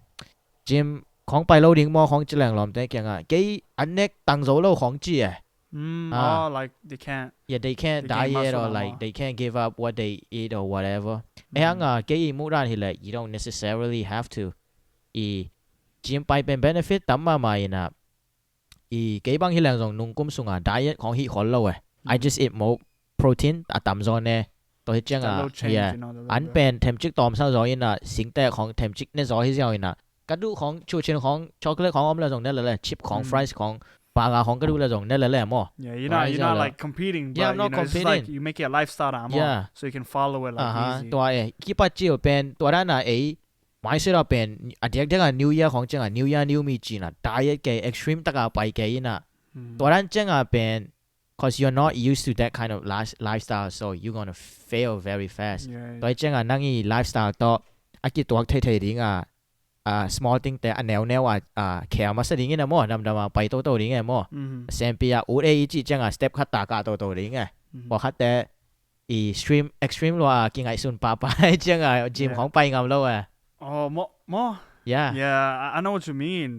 gym ของไปเล่าดิง mo ของจิแหลงลอมเตะเกียงอ่ะ เกยอันเน็กตังโซโลของจีอ่ะ Mm, Ah. oh, like, they can't. Yeah, they can't They gain diet or muscle like more. They can't give up what they eat or whatever. อืม ไอ้ฮังอ่ะ เกยอี move ด้านที่เลย you don't necessarily have to อี gym ไปเป็น benefit ตั้มมาใหม่นะ อี เกยบางที่แหลงส่งนุ่งกุ้มสุงอ่ะ diet ของฮิคนเราเว้ย I just eat more protein อ่ะตั้มโซนเนี่ยตัวฮิตจังอ่ะ It's a little change, yeah. you know, the little อัน bit. เป็นเทมจิกตอมซาโซอินอ่ะ สิงแต่ของเทมจิกเนี่ยซอฮิเซียวอินอ่ะ กระดูกของชูเชินของช็อกโกแลตของออมเลยส่งนั่นแหละ chips ของ อืม fries ของปลาของกระดูกเลยส่งนั่นแหละแหละ mo. Yeah, you're Right, not you're not yeah. like competing, Yeah, but I'm not you know, it's just like competing. You make it a lifestyle, อ่ะ mo. Yeah. So you can follow it, like, อ่าฮะ easy. ตัวเอคิดปัจจุบันตัวด้านน่ะเอ mindset เราเป็น idea เดียวกัน new year ของเจ้า new year new me จีนอ่ะ diet เกย extreme ตะกาไปเกยน่ะ อืม ตัวด้านเจ้าเป็น cause you're not used to that kind of life lifestyle, so you're gonna fail very fast. Yeah. ตัวเจ้านั่งอี lifestyle ต่ออากิตัวไทยๆ ดิงอ่ะ อ่า small thing แต่อันแนวแนวอ่ะ อ่า แค่มาสะดิงนี่นะ mo ดำๆ อ่ะ ไปโตๆ ดิงไง mo. อืม เซมปีอ่ะ อุดเออีจีเจ้าอ่ะ step ขัดตากาโตๆ ดิงไง อืม พอขัดแต่อี extreme extreme ว่ากินไงสุนปาปาเจ้าอ่ะ gym Yeah. ของไปงามแล้วอ่ะ Oh, more, more. yeah Yeah, I, I know what you mean.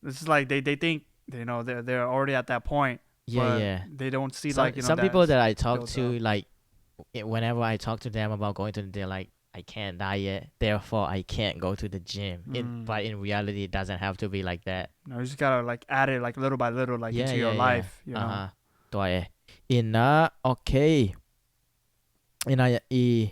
It's like they, they think, you know, they're they're already at that point. yeah But yeah they don't see, some, like, you know, some that people it's that I talk built to up. like i- whenever I talk to them about going to the, they're like, I can't diet, therefore I can't go to the gym. It, Mm. but in reality, it doesn't have to be like that. No, you just gotta, like, add it, like, little by little, like, Yeah, into your yeah, yeah. Life. You know. Uh-huh. Tua e. Ina, okay. Ina i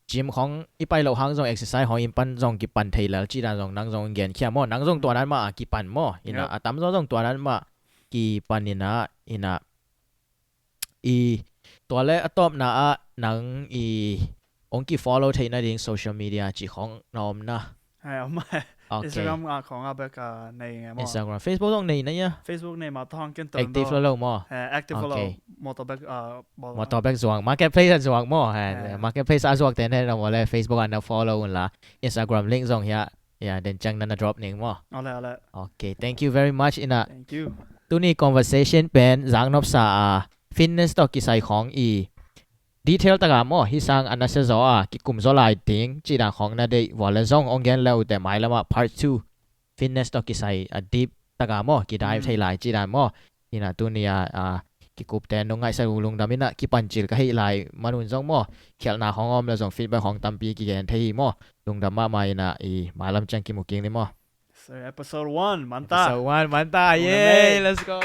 gym khong i pai loh hang zong exercise khong inn pan zong kipan thei lel cih dan zong nang zong gen khia maw. Nang zong tua dan mah a kipan maw. Ina a tamzaw zong tua dan mah kipan ina, ina i tua le a tawpna ah nang i ong ki follow theihna ding social media cih khong na om na? Hai, om. Okay. Instagram ah khong a bek a nei nge maw. Instagram, Facebook zong nei na ia? Facebook nei mah tawh hang ken. Active lo lo maw? Active lo lo. Okay. Motor bek, ah, motor bek zuak, marketplace a zuak maw? Marketplace a zuak te ne na maw le, Facebook a na follow un la, Instagram link zong hia, ya, den ciang na na drop ning maw? Ole, ole. Okay, thank you very much ina. Thank you. Tuni conversation pen zaknopsa a fitness tawh kisai khong i detail taka maw, hi sang a na sia zaw a kikum zaw lai ding cih dan khong na deih vua le zong ong gen le uh teh, mai lamah part two fitness tawh kisai a deep taka maw, ki dive thei lai cih dan maw. Ina tuni a, a kikupte nong ngaihsak uh lungdam ina, kipancil ka hih lai manun zong maw, khialhna khong om le zong feedback khong tampi kigen thei hi maw. Lungdam mahmah ina, i mailam ciang kimu kik ni maw. So episode one manta. Episode one manta. Yay, let's go.